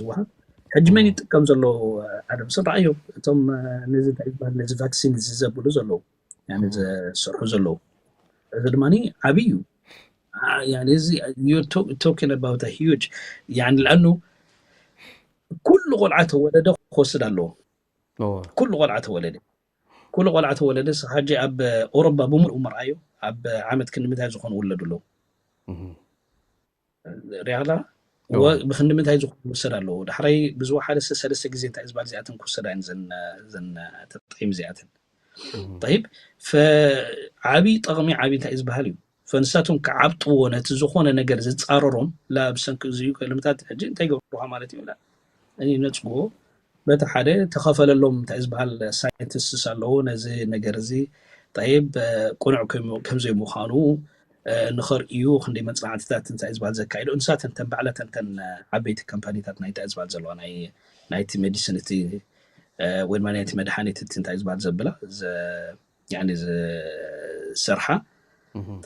ዝወሃብ ሕጂ መን ይጥቀም ዘሎ ኣደምስን ረኣዮም እቶም ነዚ እንታይ ዝበሃል ነዚ ቫክሲን እዚ ዘብሉ ዘለዉ ዝሰርሑ ዘለዉ እዚ ድማ ዓብይ እዩ እዚ talking about huge ንኣኑ ኩሉ ቆልዓ ተወለደ ክወስድ ኣለዎ ኩሉ ቆልዓ ተወለደ ኩሉ ቆልዓ ተወለደ ሕጂ ኣብ ኦሮባ ብምልኡ መርኣዮ ኣብ ዓመት ክንምንታይ ዝኾኑ ውለዱ ኣለዉ ሪኣላ ብክንዲ ምንታይ ዝኾኑ ክወሰድ ኣለዎ ዳሕራይ ብዝወሓደ ሰለስተ ግዜ እንታይ ዝበሃል እዚኣተን ክወሰዳ እየን ዘን ተጠቂም እዚኣተን ይብ ዓብይ ጠቕሚ ዓብይ እንታይ ዝበሃል እዩ ፈንሳቶም ክዓብጥዎ ነቲ ዝኾነ ነገር ዝፃረሮም ላብሰንኪ እዚ እዩ ከልምታት ሕጂ እንታይ ገብሩካ ማለት እዩ ነፅግዎ በቲ ሓደ ተኸፈለሎም እንታይ ዝበሃል ሳይንቲስትስ ኣለዎ ነዚ ነገር እዚ ጠይብ ቁኑዕ ከምዘይምዃኑ ንኸርእዩ ክንደይ መፅናዕትታት እንታይ ዝበሃል ዘካየዱ ንሳተን ተን ባዕለተን ተን ዓበይቲ ካምፓኒታት ናይ እንታይ ዝበሃል ዘለዋ ናይቲ ሜዲሲን እቲ ወይ ድማ ናይቲ መድሓኒት እቲ እንታይ ዝበሃል ዘብላ ዝሰርሓ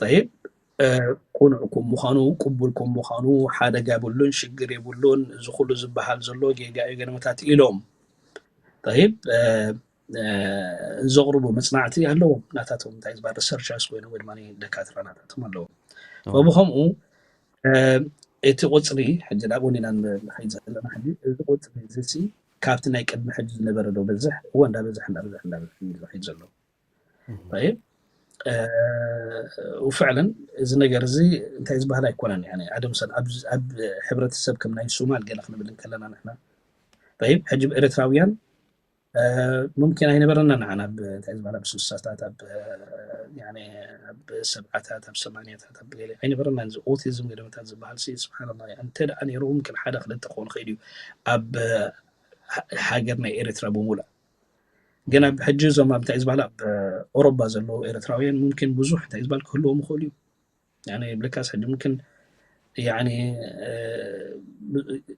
ጠይብ ቁኑዕ ከም ምዃኑ ቅቡል ከም ምዃኑ ሓደጋ የብሉን ሽግር የብሉን እዚ ኩሉ ዝበሃል ዘሎ ጌጋ እዩ ገለመታት ኢሎም ጠይብ ዘቕርቡ መፅናዕቲ ኣለዎም ናታቶም እንታይ ዝበሃል ሪሰርቸርስ ኮይኖም ወይ ድማ ደካትራ ናታቶም ኣለዎም ብከምኡ እቲ ቁፅሪ ሕጂ ናብ ወኒና ንኸይድ ዘለና ሕጂ እዚ ቁፅሪ እዚ ካብቲ ናይ ቅድሚ ሕጂ ዝነበረ ዶ በዝሕ እወ እንዳበዝሕ እንዳበዝሕ እንዳበዝሕ እዩ ዝኸይድ ዘሎ ፍዕለን እዚ ነገር እዚ እንታይ ዝበሃል ኣይኮነን ኣደምሰን ኣብ ሕብረተሰብ ከም ናይ ሱማል ገለ ክንብል እንከለና ንሕና ጠይብ ሕጂ ብኤርትራውያን ሙምኪን ኣይነበረና ንዓና ኣብ እንታይ ዝበሃል ኣብ ስሳታት ኣብ ያኒ ኣብ ሰብዓታት ኣብ ሰማንያታት ኣብ ገለ ኣይነበረናን። እዚ ኦቲዝም ገደመታት ዝበሃል ሲ ስብሓንላ እንተ ደኣ ነይሩ ሙምኪን ሓደ ክልተ ክኾን ይኽእል እዩ ኣብ ሃገር ናይ ኤርትራ ብምሉእ። ግን ኣብ ሕጂ እዞም ኣብ እንታይ ዝበሃል ኣብ ኦሮባ ዘለዉ ኤርትራውያን ሙምኪን ብዙሕ እንታይ ዝበሃል ክህልዎም ይኽእሉ እዩ። ያኒ ብልካስ ሕጂ ሙምኪን ያኒ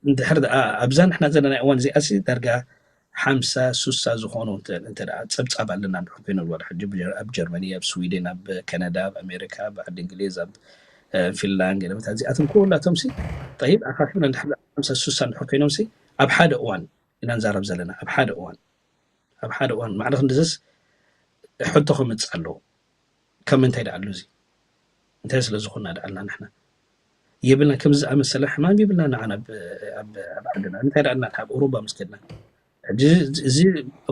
እንድሕር ደኣ ኣብዛ ንሕና ዘለና እዋን እዚኣ ሲ ዳርጋ ሓምሳ ሱሳ ዝኾኑ እንተ ደኣ ጸብጻብ ኣለና እንድሕር ኮይኖም ወላ ሕጂ ኣብ ጀርመኒ ኣብ ስዊድን ኣብ ከነዳ ኣብ ኣሜሪካ ኣብ ዓዲ እንግሊዝ ኣብ ፊንላንድ ገለመታት እዚኣቶም ኩላቶም ሲ ጠይብ ኣኻፊብና እንድሕር ሓምሳ ሱሳ እንድሕር ኮይኖም ሲ ኣብ ሓደ እዋን ኢና ንዛረብ ዘለና ኣብ ሓደ እዋን ኣብ ሓደ እዋን ማዕረ ክንድዝስ ሕቶ ክምፅእ ኣለዎ። ካብ ምንታይ ደኣሉ እዚ እንታይ ስለ ዝኾና ደኣልና ንሕና የብልና ከምዚ ዝኣመሰለ ሕማም የብልና ንዓና ኣብ ዓድና እንታይ ደኣልና ኣብ ኦሮባ ምስ ከድና ሕጂ እዚ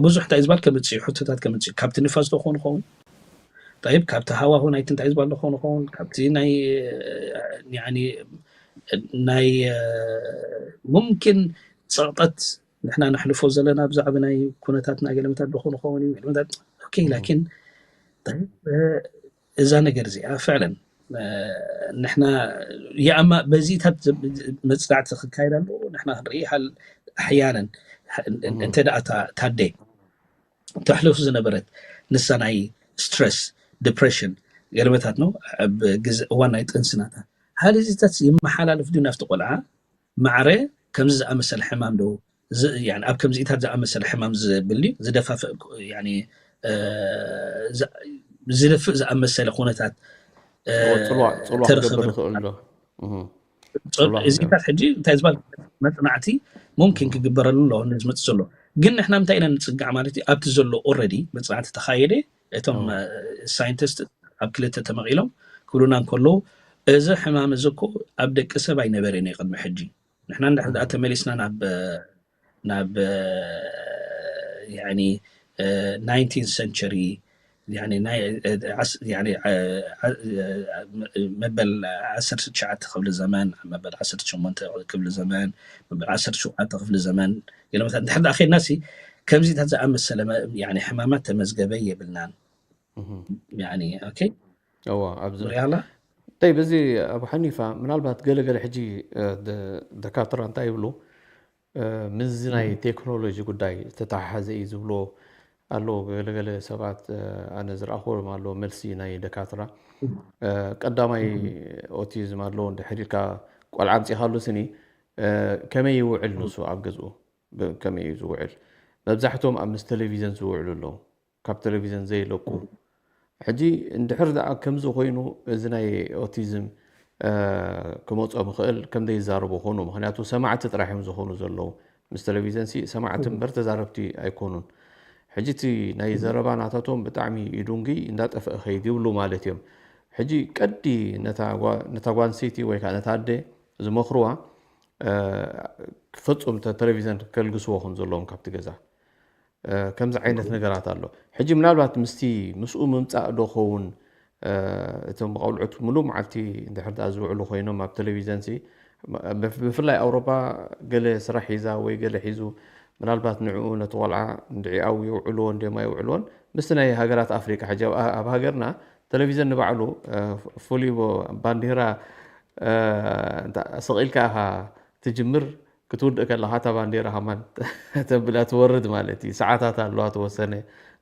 ብዙሕ እንታይ ዝበሃል ከምፅእ እዩ ሕቶታት ከምፅእ እዩ ካብቲ ንፋስ ተኾኑ ኸውን ጠይብ ካብቲ ሃዋሁ ናይቲ እንታይ ዝበሃል ዝኾኑ ኸውን ካብቲ ናይ ናይ ሙምኪን ፀቕጠት ንሕና ነሕልፎ ዘለና ብዛዕባ ናይ ኩነታትና ገለመታት ዝኾኑ ኸውን እዩ ገለመታት ኦኬ ላኪን እዛ ነገር እዚኣ ፍዕለን ንሕና ያማ በዚታት መፅናዕቲ ክካየድ ኣለዎ ንሕና ክንርኢ ሃል ኣሕያነን እንተ ደኣ ታደ ተሕልፍ ዝነበረት ንሳ ናይ ስትረስ ዲፕሬሽን ገለመታት ነው ኣብ ግዜ እዋን ናይ ጥንስናታ ሃል እዚታት ይመሓላለፍ ድዩ ናብቲ ቆልዓ ማዕረ ከምዚ ዝኣመሰለ ሕማም ዶ ኣብ ከምዚኢታት ዝኣመሰለ ሕማም ዝብል ዝደፋፍእ ዝደፍእ ዝኣመሰለ ኩነታት ተረኸበ እዚታት ሕጂ እንታይ ዝበሃል መፅናዕቲ ሙምኪን ክግበረሉ ኣለዎ ዝመፅእ ዘሎ ግን ንሕና ምንታይ ኢና ንፅጋዕ ማለት እዩ ኣብቲ ዘሎ ኦረዲ መፅናዕቲ ተኻየደ እቶም ሳይንቲስት ኣብ ክልተ ተመቒሎም ክብሉና እንከለዉ እዚ ሕማም እዚ እኮ ኣብ ደቂ ሰብ ኣይነበረን እዩ ቅድሚ ሕጂ ንሕና እንድሕር ደኣ ተመሊስና ናብ ናብ ያኒ ናይንቲን ሰንቸሪ መበል ዓሰርተ ትሽዓተ ክፍሊ ዘመን መበል ዓሰርተ ሸሞንተ ክፍሊ ዘመን መበል ዓሰርተ ሸውዓተ ክፍሊ ዘመን ገለመታት እንድሕር ደኣ ከድና ሲ ከምዚታት ዝኣመሰለ ሕማማት ተመዝገበ የብልናን ሪኣላ ጠይብ እዚ ኣብ ሓኒፋ ምናልባት ገለገለ ሕጂ ደካትራ እንታይ ይብሉ ምስዚ ናይ ቴክኖሎጂ ጉዳይ ዝተተሓሓዘ እዩ ዝብሎ ኣለዉ ገለገለ ሰባት ኣነ ዝረኣኽዎም ኣለዉ መልሲ ናይ ደካትራ ቀዳማይ ኦቲዝም ኣለዎ እንድሕር ኢልካ ቆልዓ ኣምፂኻሉ ስኒ ከመይ ይውዕል ንሱ ኣብ ገዝኡ ከመይ እዩ ዝውዕል መብዛሕትኦም ኣብ ምስ ቴሌቪዘን ዝውዕሉ ኣለዉ ካብ ቴሌቪዘን ዘይለቁ ሕጂ እንድሕር ደኣ ከምዚ ኮይኑ እዚ ናይ ኦቲዝም ክመፆም ይኽእል ከም ዘይዛረቡ ኾኑ ምክንያቱ ሰማዕቲ ጥራሕ እዮም ዝኾኑ ዘለዉ ምስ ቴሌቪዘን ሲ ሰማዕቲ እምበር ተዛረብቲ ኣይኮኑን ሕጂ እቲ ናይ ዘረባ ናታቶም ብጣዕሚ ይዱንጊ እንዳጠፍአ ከይድ ይብሉ ማለት እዮም ሕጂ ቀዲ ነታ ጓንሰይቲ ወይ ከዓ ነታ ኣደ ዝመኽርዋ ፍፁም ቴሌቪዘን ከልግስዎ ከም ዘለዎም ካብቲ ገዛ ከምዚ ዓይነት ነገራት ኣሎ ሕጂ ምናልባት ምስቲ ምስኡ ምምፃእ ዶ ኸውን እቶም ቆልዑት ሙሉእ መዓልቲ እንድሕር ደኣ ዝውዕሉ ኮይኖም ኣብ ቴሌቪዘን ሲ ብፍላይ ኣውሮፓ ገለ ስራሕ ሒዛ ወይ ገለ ሒዙ ምናልባት ንዕኡ ነቲ ቆልዓ እንድዒ ኣብኡ የውዕልዎ እንድዮም ኣይውዕልዎን ምስቲ ናይ ሃገራት ኣፍሪቃ ሕጂ ኣብ ሃገርና ቴሌቪዘን ንባዕሉ ፍሉይ ባንዴራ ስቕ ኢልካ ኢኻ ትጅምር ክትውድእ ከለኻ እታ ባንዴራ ከማን ተብላ ትወርድ ማለት እዩ ሰዓታት ኣለዋ ተወሰነ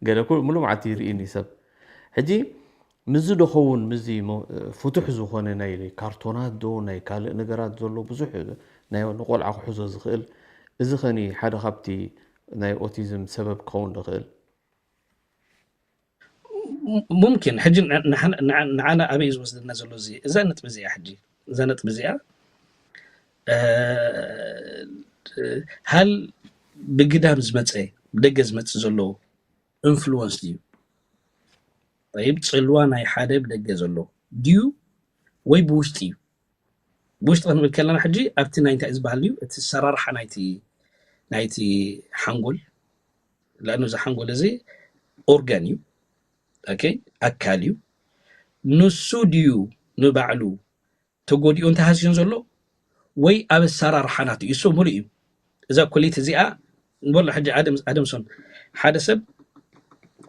ገለ ሙሉ መዓልቲ ይርእን እዩ ሰብ ሕጂ ምዚ ዶ ኸውን ምዚ ፍቱሕ ዝኾነ ናይ ካርቶናት ዶ ናይ ካልእ ነገራት ዘሎ ብዙሕ ናይ ንቆልዓ ክሕዞ ዝኽእል እዚ ኸኒ ሓደ ካብቲ ናይ ኦቲዝም ሰበብ ክኸውን ዝኽእል ሙምኪን ሕጂ ንዓና ኣበይ ዝወስደና ዘሎ እዚ እዛ ነጥቢ እዚኣ ሕጂ እዛ ነጥቢ እዚኣ ሃል ብግዳም ዝመፀ ብደገ ዝመፅእ ዘሎ ኢንፍሉወንስ ድዩ ይብ ፅልዋ ናይ ሓደ ብደገ ዘሎ ድዩ ወይ ብውሽጢ እዩ ብውሽጢ ክንብል ከለና ሕጂ ኣብቲ ናይ እንታይ ዝበሃል እዩ እቲ ሰራርሓ ናይቲ ናይቲ ሓንጎል ለኣኑ እዚ ሓንጎል እዚ ኦርጋን እዩ ኣካል እዩ ንሱ ድዩ ንባዕሉ ተጎዲኡ እንተሃስዩን ዘሎ ወይ ኣብ ኣሰራርሓ ናቱ እዩ እሱ ሙሉእ እዩ እዛ ኮሊት እዚኣ ንበሎ ሕጂ ኣደም ኣደምሶን ሓደ ሰብ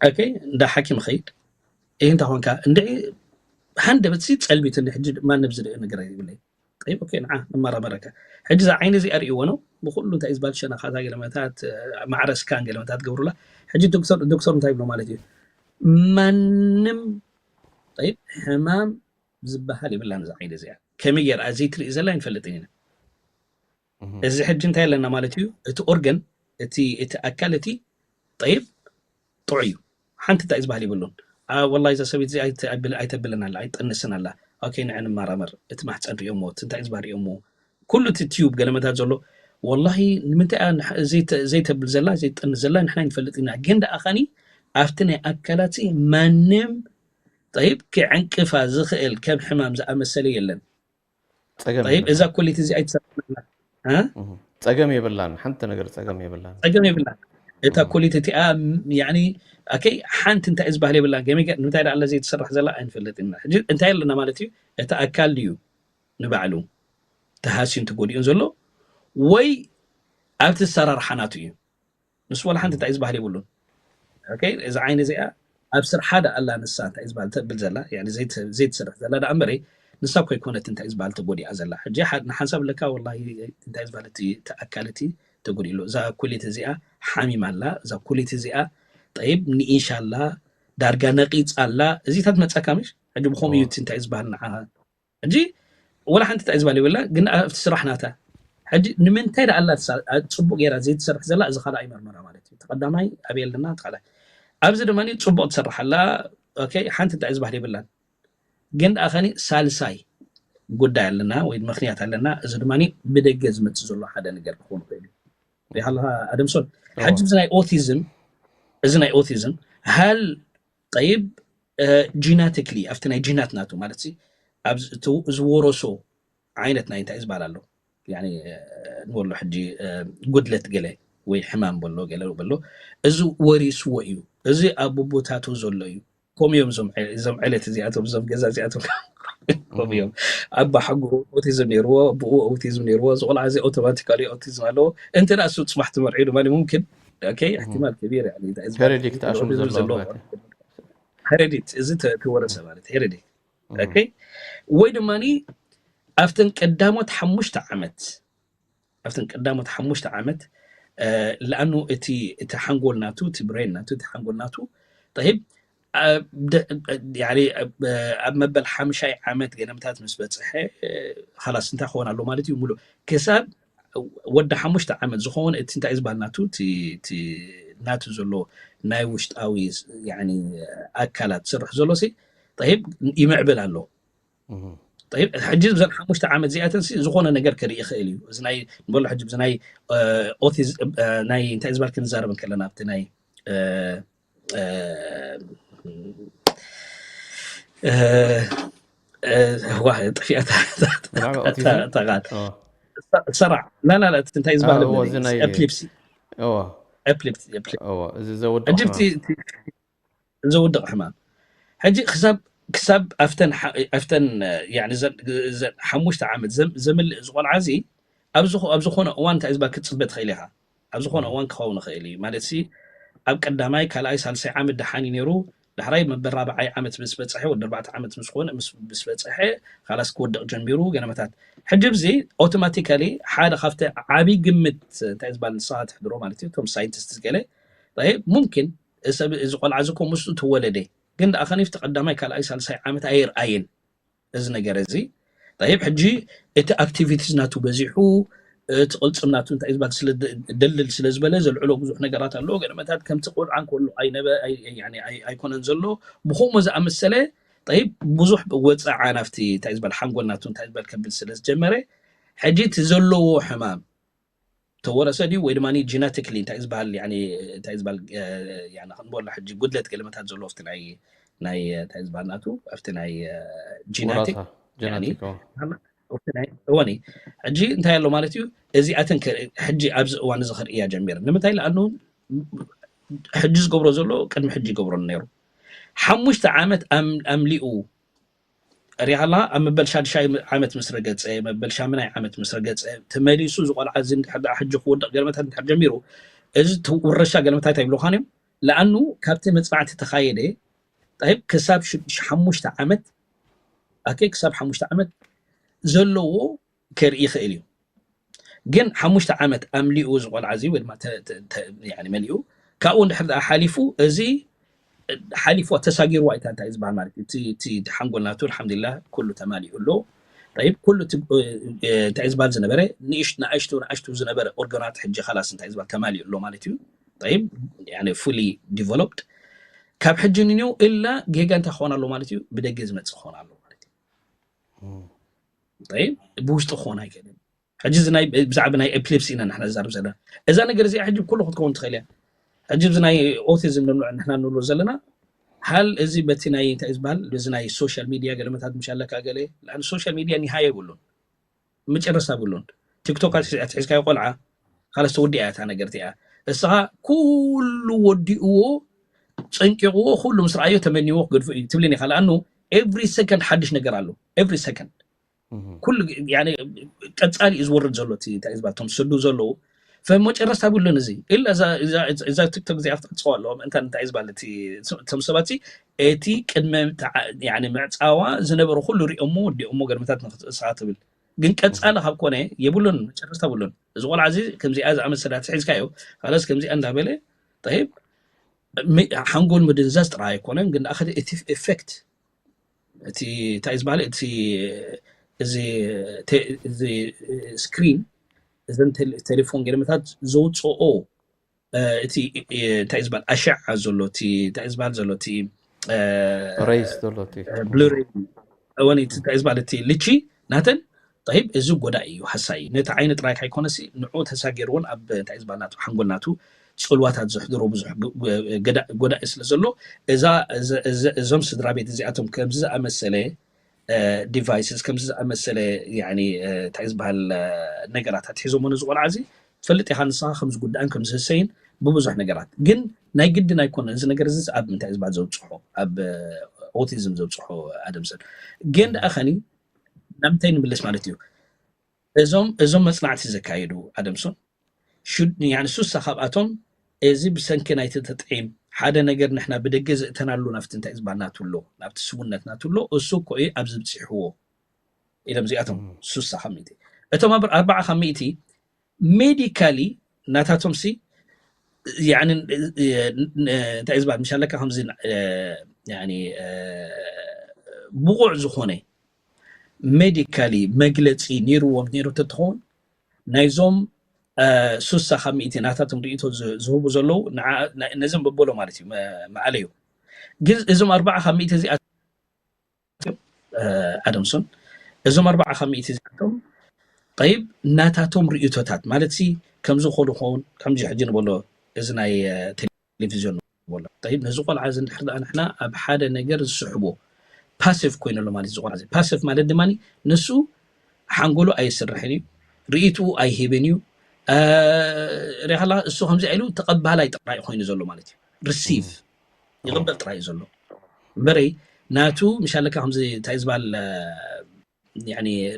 okay እንዳ ሓኪም ኸይድ ይህ እንታ ኾንካ እንደ ሃንደበት ሲ ጸልቢትኒ ሕጂ ማንም ዝርኢ ነገር ይብለይ። ጠይብ okay ንዓ ንመራመረካ። ሕጂ እዛ ዓይኒ እዚኣ ርእይዎ ነው ብኩሉ እንታይ ዝበሃል ሸነኻታ ገለመታት ማዕረ ስካን ገለመታት ገብሩላ። ሕጂ ዶክተር ዶክተር እንታይ ይብሎ ማለት እዩ? ማንም ጠይብ ሕማም ዝበሃል የብላን እዛ ዓይኒ እዚኣ። ከመይ ገይራ ዘይትርኢ ዘላ ኣይንፈልጥን ኢና። እዚ ሕጂ እንታይ ኣለና ማለት እዩ? እቲ ኦርገን እቲ እቲ ኣካል እቲ ጠይብ ጥዑይ እዩ። ሓንቲ እንታይ ዝበሃል የብሉን። ወላ እዛ ሰበይቲ እዚ ኣይተብልን ኣላ ኣይጠንስን ኣላ። ኦኬ ንዕ ንመራመር። እቲ ማሕፀን ሪኦሞ እቲ እንታይ ዝበሃል ሪኦሞ ኩሉ እቲ ቲዩብ ገለመታት ዘሎ ወላሂ ንምንታይ ዘይተብል ዘላ ዘይጠንስ ዘላ ንሕና ንፈልጥ ኢና። ግን ደኣ ኸኒ ኣብቲ ናይ ኣካላት ማንም ጠይብ ክዕንቅፋ ዝኽእል ከም ሕማም ዝኣመሰለ የለን። ጸገም ጠይብ እዛ ኮሊት እዚ ኣይትሰርሕና ጸገም የብላን። ሓንቲ ነገር ጸገም የብላን። ጸገም የብላን። እታ ኮሊት እቲኣ ያኒ ኣከይ ሓንቲ እንታይ ዝበሃል የብላን። ገመገ ንምንታይ ደኣ ዘይትሰርሕ ዘላ ኣይንፈልጥ ኢና። ሕጂ እንታይ ኣለና ማለት እዩ? እቲ ኣካል ድዩ ንባዕሉ ተሃስዩን ተጎዲኡን ዘሎ ወይ ኣብቲ ሰራርሓ ናቱ እዩ? ንሱ ዋላ ሓንቲ እንታይ ዝበሃል የብሉን። ኦኬ፣ እዛ ዓይኒ እዚኣ ኣብ ስርሓ ደኣ ኣላ ንሳ እንታይ ዝበሃል ተብል ዘላ ያኒ ዘይት- ዘይትሰርሕ ዘላ ደኣ እምበረይ ንሳ እኮ ኣይኮነት እንታይ ዝበሃል ተጎዲኣ ዘላ። ሕጂ ሓ- ንሓንሳብ ኣለካ ወላሂ እንታይ ዝበሃል እቲ እቲ ኣካል እቲ ተጎዲኡ ኣሎ። እዛ ኩሊት እዚኣ ሓሚማ ኣላ። እዛ ኩሊት እዚኣ ጠይብ ንኢሻ ኣላ ዳርጋ ነቂጻ ኣላ። እዚታት መጻካ ምሽ ሕጂ ብኸምኡ እዩ እቲ እንታይ ዝበሃል ንዓ ሕጂ ወላ ሓንቲ እንታይ ዝበሃል የብላ ግን ኣብቲ ስራሕ ናታ ሕጂ ንምንታይ ደኣ ኣላ ትሳ- ኣ- ጽቡቅ ገይራ ዘይትሰርሕ ዘላ እዚ ካልኣይ መርመራ ማለት እዩ። ተቀዳማይ ኣበይ ኣለና እቲ ካልኣይ ኣብዚ ድማ ጽቡቅ ትሰርሕ ኣላ። ኦኬ ሓንቲ እንታይ ዝበሃል የብላን ግን ደኣ ኸኒ ሳልሳይ ጉዳይ ኣለና ወይ ምክንያት ኣለና። እዚ ድማ ብደገ ዝመጽእ ዘሎ ሓደ ነገር ክኸውን ይኽእል እዩ። ሪኢኻ ኣለኻ ኣደምሶን ሕጂ እዚ ናይ ኦቲዝም እዚ ናይ ኦቲዝም ሃል ጠይብ ጂናቲክሊ ኣብቲ ናይ ጂናት ናቱ ማለት ሲ ኣብ ዝወረሶ ዓይነት ናይ እንታይ ዝበሃል ኣሎ ንበሎ ሕጂ ጉድለት ገለ ወይ ሕማም በሎ ገለ በሎ እዚ ወሪስዎ እዩ። እዚ ኣብ ቡቡታቱ ዘሎ እዩ። ከምኡ እዮም እዞም ዕለት እዚኣቶም እዞም ገዛ እዚኣቶም ከምኡ እዮም። ኣባ ሓጉ ኦቲዝም ነይርዎ፣ ብኡ ኦቲዝም ነይርዎ። እዚ ቆልዓ እዚ ኣውቶማቲካሊ ኦቲዝም ኣለዎ። እንተ ደኣ እሱ ፅባሕ ትመርዒ ድማ ሙምኪን ኦኬ እሕትማል ከቢር ያኒ እንታይ እዚ ሄሬዲክ ተኣሽሙ ኦቲዝም ዘለዎ ዘለዎም ማለት እዩ። ሄሬዲት እዚ ተ- ተወረሰ ማለት ሄሬዲክ ኦኬ ወይ ድማ ኣብተን ቀዳሞት ሓሙሽተ ዓመት ኣብተን ቀዳሞት ሓሙሽተ ዓመት ለኣኑ እቲ እቲ ሓንጎል ናቱ እቲ ብሬን ናቱ እቲ ሓንጎል ናቱ ጠይብ ኣብ መበል ሓምሻይ ዓመት ገለምታት ምስ በፅሐ ኻላስ እንታይ ክኾን ኣሎ ማለት እዩ ሙሉእ ክሳብ ወዲ ሓሙሽተ ዓመት ዝኸውን እቲ እንታይ ዝበሃል ናቱ እቲ ናቱ ዘሎ ናይ ውሽጣዊ ኣካላት ስርሕ ዘሎ ሲ ይምዕብል ኣሎ። ሕጂ ብዘን ሓሙሽተ ዓመት እዚኣተን ዝኾነ ነገር ክርኢ ይኽእል እዩ። እዚ ናይ ንበሎ ሕጂ ብዚ ናይ ኦቲዝ ናይ እንታይ ዝበሃል ክንዛረብ ከለና ኣብቲ ናይ ዋ ጠፊኣ ተቓል ሰራዕ ላላ እንታይ ዝበሃል ኤፕሊፕሲ እዚ ዘውድቕ ሕማም ሕጂ ክሳብ ክሳብ ኣብተን ኣብተን ሓሙሽተ ዓመት ዘምልእ ዝቆልዓ እዚ ኣብ ዝኾነ እዋን እንታይ ዝባ ክትፅበ ትኽእል ኢኻ። ኣብ ዝኾነ እዋን ክኸውን ይኽእል እዩ ማለት ሲ ኣብ ቀዳማይ ካልኣይ ሳልሳይ ዓመት ደሓን እዩ ነይሩ። ዳሕራይ መበል ራብዓይ ዓመት ምስ በፅሐ ወዲ ኣርባዕተ ዓመት ምስ ኮነ ምስ በፅሐ ካላስ ክወድቕ ጀሚሩ ገለመታት ሕጂ ብዚ ኣውቶማቲካሊ ሓደ ካብቲ ዓብይ ግምት እንታይ ዝበሃል ንስኻ ትሕድሮ ማለት እዩ እቶም ሳይንቲስት ገለ ሙምኪን ሰብ እዚ ቆልዓ እዚ ኮ ምስኡ ተወለደ ግን ደኣ ከኒፍቲ ቀዳማይ ካልኣይ ሳልሳይ ዓመት ኣይርኣየን እዚ ነገር እዚ ይብ ሕጂ እቲ ኣክቲቪቲስ ናቱ በዚሑ እቲ ቅልፅም ናቱ እንታይ ዝበሃል ስለ ደልል ስለ ዝበለ ዘልዕሎ ብዙሕ ነገራት ኣለዎ ገለመታት ከምቲ ቆልዓ እንከሎ ኣይነበ ኣይኮነን ዘሎ ብከምኡ ዝኣመሰለ ይብ ብዙሕ ወፅዓ ናብቲ እንታይ ዝበሃል ሓንጎል ናቱ እንታይ ዝበሃል ከብል ስለ ዝጀመረ ሕጂ እቲ ዘለዎ ሕማም ተወረሰ ድዩ ወይ ድማ ጂነቲክሊ እንታይ ዝበሃል እንታይ ዝበሃል ክንበሎ ሕጂ ጉድለት ገለመታት ዘሎ ኣብቲ ናይ ናይ እንታይ ዝበሃል ናቱ ኣብቲ ናይ ጂነቲክ እወኒ ሕጂ እንታይ ኣሎ ማለት እዩ። እዚኣተን ሕጂ ኣብዚ እዋን እዚ ክርእያ ጀሚረ ንምንታይ ለኣኑ ሕጂ ዝገብሮ ዘሎ ቅድሚ ሕጂ ይገብሮ ነይሩ። ሓሙሽተ ዓመት ኣምሊኡ ሪኻ ኣለኻ ኣብ መበል ሻድሻይ ዓመት ምስ ረገፀ መበል ሻምናይ ዓመት ምስ ረገፀ ተመሊሱ ዝቆልዓ እዚ እንድሕር ደኣ ሕጂ ክወድቕ ገለመታት እንድሕር ጀሚሩ እዚ ውረሻ ገለመታት ኣይብሉኻን እዮም። ለኣኑ ካብቲ መፅናዕቲ ተኻየደ፣ ጠይብ፣ ክሳብ ሽ- ሽ- ሓሙሽተ ዓመት፣ ኦኬ፣ ክሳብ ሓሙሽተ ዓመት ዘለዎ ከርኢ ይኽእል እዩ። ግን ሓሙሽተ ዓመት ኣምሊኡ እዚ ቆልዓ እዚ ወይ ድማ ተ- ተ- ተ- ያኒ መሊኡ፣ ካብኡ እንድሕር ደኣ ሓሊፉ፣ እዚ ሓሊፉ ተሳጊርዋ ኢታ እንታይ ዝበሃል ማለት እዩ። እቲ እቲ ሓንጎል ናቱ ኣልሓምዱሊላህ ኩሉ ተማሊኡ ኣሎ። ጠይብ፣ ኩሉ እቲ እንታይ ዝበሃል ዝነበረ ንእሽቱ ንኣሽቱ ንኣሽቱ ዝነበረ ኦርጋናት ሕጂ ካላስ እንታይ ዝበሃል ተማሊኡ ኣሎ ማለት እዩ። ጠይብ፣ ያኒ ፉሊ ዲቨሎፕድ። ካብ ሕጂ ንኒው እላ ጌጋ እንታይ ክኾን ኣሎ ማለት እዩ፣ ብደገ ዝመፅእ ክኾን ኣሎ ማለት እዩ። ጠይብ፣ ብውሽጢ ክኾን ኣይክእልን። ሕጂ እዚ ናይ ብዛዕባ ናይ ኤፕሊፕሲ ኢና ንሕና ዝዛረብ ዘለና። እዛ ነገር እዚኣ ሕጂ ኩሉ ክትከውን ትኽእል እያ። ሕጂ እዚ ናይ ኦቲዝም ንብሎ ንሕና ንብሎ ዘለና፣ ሃል እዚ በቲ ናይ እንታይ ዝበሃል፣ እዚ ናይ ሶሻል ሚድያ ገለመታት ምሽ ኣለካ ገለ፣ ላን ሶሻል ሚድያ ኒሃያ የብሉን፣ መጨረስታ የብሉን። ቲክቶክ ኣትሒዝ- ኣትሒዝካዮ ቆልዓ ካለስ ተወዲኣ እያ እታ ነገር እቲኣ። እስኻ ኩሉ ወዲእዎ፣ ጸንቂቕዎ፣ ኩሉ ምስ ረኣዮ ተመኒዎ ክገድፎ እዩ ትብልን ኢኻ። ለኣኑ ኤቭሪ ሰከንድ ሓድሽ ነገር ኣሎ። ኤቭሪ ሰከንድ ኩሉ ያኔ ቀጻሊ እዩ ዝወርድ ዘሎ። እቲ እንታይ ዝበሃል፣ እቶም ዝሰዱ ዘለዉ ፈመጨረስታ ብሉን እዚ ኢላ እዛ እዛ እዛ ቲክቶክ እዚኣ ክትዕጽዋ ኣለዎም። እንታ እንታይ ዝበሃል፣ እቲ እቶም ሰባት እቲ ቅድመ ተዓ- ያኔ ምዕጻዋ ዝነበሩ ኩሉ ሪኦሞ ወዲኦሞ ገርምታት ንክትእስኻ ትብል። ግን ቀጻሊ ካብ ኮነ የብሉን፣ መጨረስታ ብሉን። እዚ ቆልዓ እዚ ከምዚኣ ዝኣመሰላ ትሒዝካዮ ካለስ ከምዚኣ እንዳበለ ጠይብ፣ ሚ- ሓንጎል ምድንዛዝ ጥራይ ኣይኮነን፣ ግን ደኣ እቲ ኢፌክት፣ እቲ እንታይ ዝበሃል፣ እቲ እዚ ቴ- እዚ ስክሪን፣ እዘን ቴሌ- ቴሌፎን ገለመታት ዘውፅኦ እ፣ እቲ እ፣ እንታይ ዝበሃል ኣሸዓ ዘሎ፣ እቲ እንታይ ዝበሃል ዘሎ፣ እቲ እ፣ ሬይስ ዘሎ እቲ ብሉሬ እወን እቲ እንታይ ዝበሃል እቲ ልቺ ናተን ጠይብ፣ እዚ ጎዳኢ እዩ፣ ሃሳይ እዩ። ነቲ ዓይኒ ጥራይ ካይኮነሲ ንዑ ተሳጊሩ እውን ኣብ እንታይ ዝበሃል ናቱ ሓንጎል ናቱ ፅልዋታት ዘሕድሮ ብዙሕ ግ- ግ- ገዳ- ጎዳኢ ስለ ዘሎ እዛ እዘ- እዘ- እዞም ስድራ ቤት እዚኣቶም ከምዚ ዝኣመሰለ ዲቫይስስ ከምዚ ዝኣመሰለ ያኒ እ፣ እንታይ ዝበሃል እ፣ ነገራት ኣትሒዞሞ ነዚ ቆልዓ እዚ ትፈልጥ ኢኻ ንስኻ ከም ዝጉዳእን ከም ዝህሰይን ብብዙሕ ነገራት። ግን ናይ ግድን ኣይኮነን እዚ ነገር እዚ ኣብ እንታይ ዝበሃል ዘብፅሖ፣ ኣብ ኦቲዝም ዘብፅሖ ኣደምሰን። ግን ደኣ ኸኒ ናምንታይ ንምልስ ማለት እዩ፣ እዞም እዞም መፅናዕቲ ዘካየዱ ኣደምሶን ሹድ ያኒ ሱሳ ካብኣቶም እዚ ብሰንኪ ናይቲ ተጥዒም ሓደ ነገር ንሕና ብደገ ዘእተናሉ ናብቲ እንታይ ዝበሃል ናቱ ኣሎ፣ ናብቲ ስውነት ናቱ ኣሎ፣ እሱ እኮ እዩ ኣብዚ ብፂሕዎ ኢሎም እዚኣቶም ሱሳ ካብ ሚእቲ። እቶም ኣብ ኣርባዓ ካብ ሚእቲ ሜዲካሊ ናታቶም ሲ ያኒ እንታይ ዝበሃል ምሻለካ ከምዚ ያኒ ብቑዕ ዝኾነ ሜዲካሊ መግለፂ ነይርዎም ነይሩ ተትኸውን ናይዞም ሱሳ ካብ ሚእቲ ናታቶም ርእቶ ዝህቡ ዘለዉ ነዞም በበሎ ማለት እዩ መዓለዩ። ግን እዞም ኣርባዓ ካብ ሚእቲ እዚኣ ኣደምሶን እዞም ኣርባዓ ካብ ሚእቲ እዚኣቶም ጠይብ ናታቶም ርእቶታት ማለት ሲ ከምዚ ክኾኑ ክኸውን ከምዚ ሕጂ ንበሎ እዚ ናይ ቴሌቪዝዮን ንበሎ ጠይብ ነዚ ቆልዓ እዚ እንድሕር ደኣ ንሕና ኣብ ሓደ ነገር ዝስሕቦ ፓሲቭ ኮይኑ ኣሎ ማለት እዚ ቆልዓ እዚ ፓሲቭ ማለት ድማ ንሱ ሓንጎሉ ኣይስርሕን እዩ ርእቱ ኣይህብን እዩ ሪኻላ እሱ ከምዚ ኢሉ ተቐባላይ ጥራይ ኮይኑ ዘሎ ማለት እዩ ሪሲቭ ይቕበል ጥራይ እዩ ዘሎ እምበረይ ናቱ ምሻለካ ከምዚ እንታይ ዝበሃል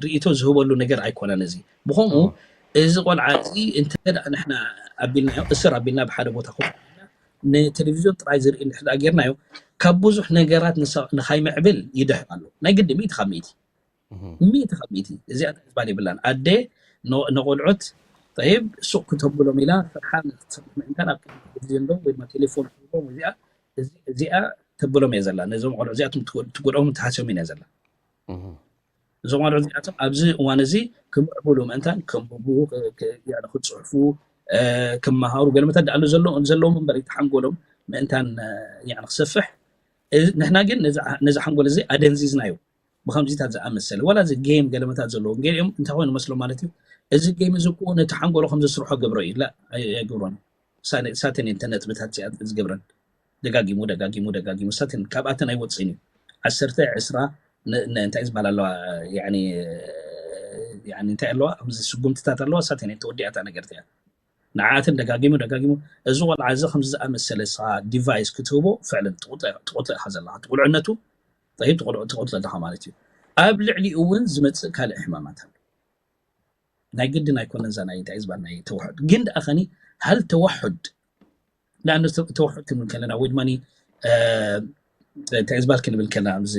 ርእቶ ዝህበሉ ነገር ኣይኮነን እዚ ብኸምኡ እዚ ቆልዓ እዚ እንተ ንሕና ኣቢልናዮ እስር ኣቢልና ብሓደ ቦታ ኮ ንቴሌቪዝዮን ጥራይ ዝርኢ እንድሕር ጌርናዮ ካብ ብዙሕ ነገራት ንኻይምዕብል ይድሕር ኣሎ ናይ ግዲ ሚእቲ ካብ ሚእቲ ሚእቲ ካብ ሚእቲ እዚኣ ዝበሃል የብላን ኣደ ንቆልዑት ጠይብ ሱቅ ክተብሎም ኢላ ስርሓ ክትሰርሕ ምእንታን ኣብ ቅድሚ ቴሌቪዝዮን ዶ ወይ ድማ ቴሌፎን ትህቦም እዚኣ እዚኣ ተብሎም እየ ዘላ ነዞም ቆልዑ እዚኣቶም ትጎድኦም ተሃስዮም ኢና ዘላ እዞም ቆልዑ እዚኣቶም ኣብዚ እዋን እዚ ክምዕብሉ ምእንታን ከንብቡ ክፅሕፉ ክመሃሩ ገለመታት ደኣሉ ዘለዎም እምበር ተሓንጎሎም ምእንታን ክሰፍሕ ንሕና ግን ነዚ ሓንጎል እዚ ኣደንዚዝናዮ ብከምዚታት ዝኣመሰለ ዋላ እዚ ጌም ገለመታት ዘለዎ ገሊኦም እንታይ ኮይኑ መስሎ ማለት እዩ እዚ ጌም እዚ እኮ ነቲ ሓንጎሎ ከም ዘስርሖ ገብሮ እዩ ላ ኣይገብሮን ሳተን እየን ተነጥብታት እዚኣ ዝገብረን ደጋጊሙ ደጋጊሙ ደጋጊሙ ሳተን ካብኣተን ኣይወፅእን እዩ ዓሰርተ ዕስራ እንታይ ዝበሃል ኣለዋ እንታይ ኣለዋ ከምዚ ስጉምትታት ኣለዋ ሳተን እየን ተወዲኣታ ነገር እያ ንዓትን ደጋጊሙ ደጋጊሙ እዚ ቆልዓ እዚ ከምዚ ዝኣመሰለ ስኻ ዲቫይስ ክትህቦ ፍዕልን ትቑጥዕ ኢኻ ዘለኻ ትቁልዕነቱ ጠይብ ትቆልዖ ትቆልዖ ኣለካ ማለት እዩ ኣብ ልዕሊኡ እውን ዝመፅእ ካልእ ሕማማት ኣሎ ናይ ግድን ኣይኮነን እዛ ናይ እንታይ ዝበሃል ናይ ተዋሕዶ ግን ደኣ ከኒ هل توحد لأن ተውሕድ ክንብል ከለና ወይ ድማ እንታይ ዝበሃል ክንብል ከለና ኣብዚ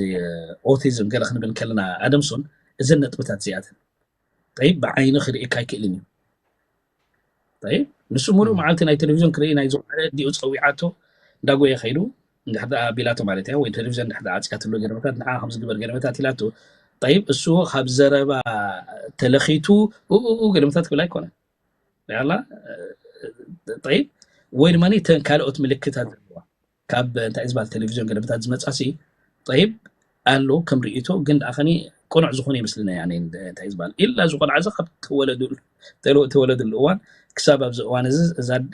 ኦቲዝም ገለ ክንብል ከለና ኣደምሶን እዘን ነጥብታት እዚኣተን ጠይብ ብዓይኒ ክርእየካ ኣይክእልን እዩ። ጠይብ ንሱ ሙሉእ መዓልቲ ናይ ቴሌቪዥን ክርኢ ናይ ዝወዓለ ዲኡ ፀዊዓቶ እንዳጎየ ከይዱ እንድሕር ደኣ ኣቢላቶ ማለት እያ ወይ ቴሌቪዥን እንድሕር ደኣ ዓፂያትሎ ገለመታት ንዓ ከምዚ ግበር ገለመታት ኢላቶ ጠይብ እሱ ካብ ዘረባ ተለኺቱ ኡኡ ገለመታት ክብል ኣይኮነን ያላ ጠይብ ወይ ድማ ተን ካልኦት ምልክታት ዘለዋ ካብ እንታይ ዝበሃል ቴሌቪዥን ገለመታት ዝመፃ ሲ ጠይብ ኣሎ ከም ርእይቶ ግን ደኣ ከኒ ቅኑዕ ዝኾነ ይመስለና ያኔ እንታይ ዝበሃል ኢላ እዚ ቆልዓ እዚ ካብ ተወለዱ ተወለድሉ እዋን ክሳብ ኣብዚ እዋን እዚ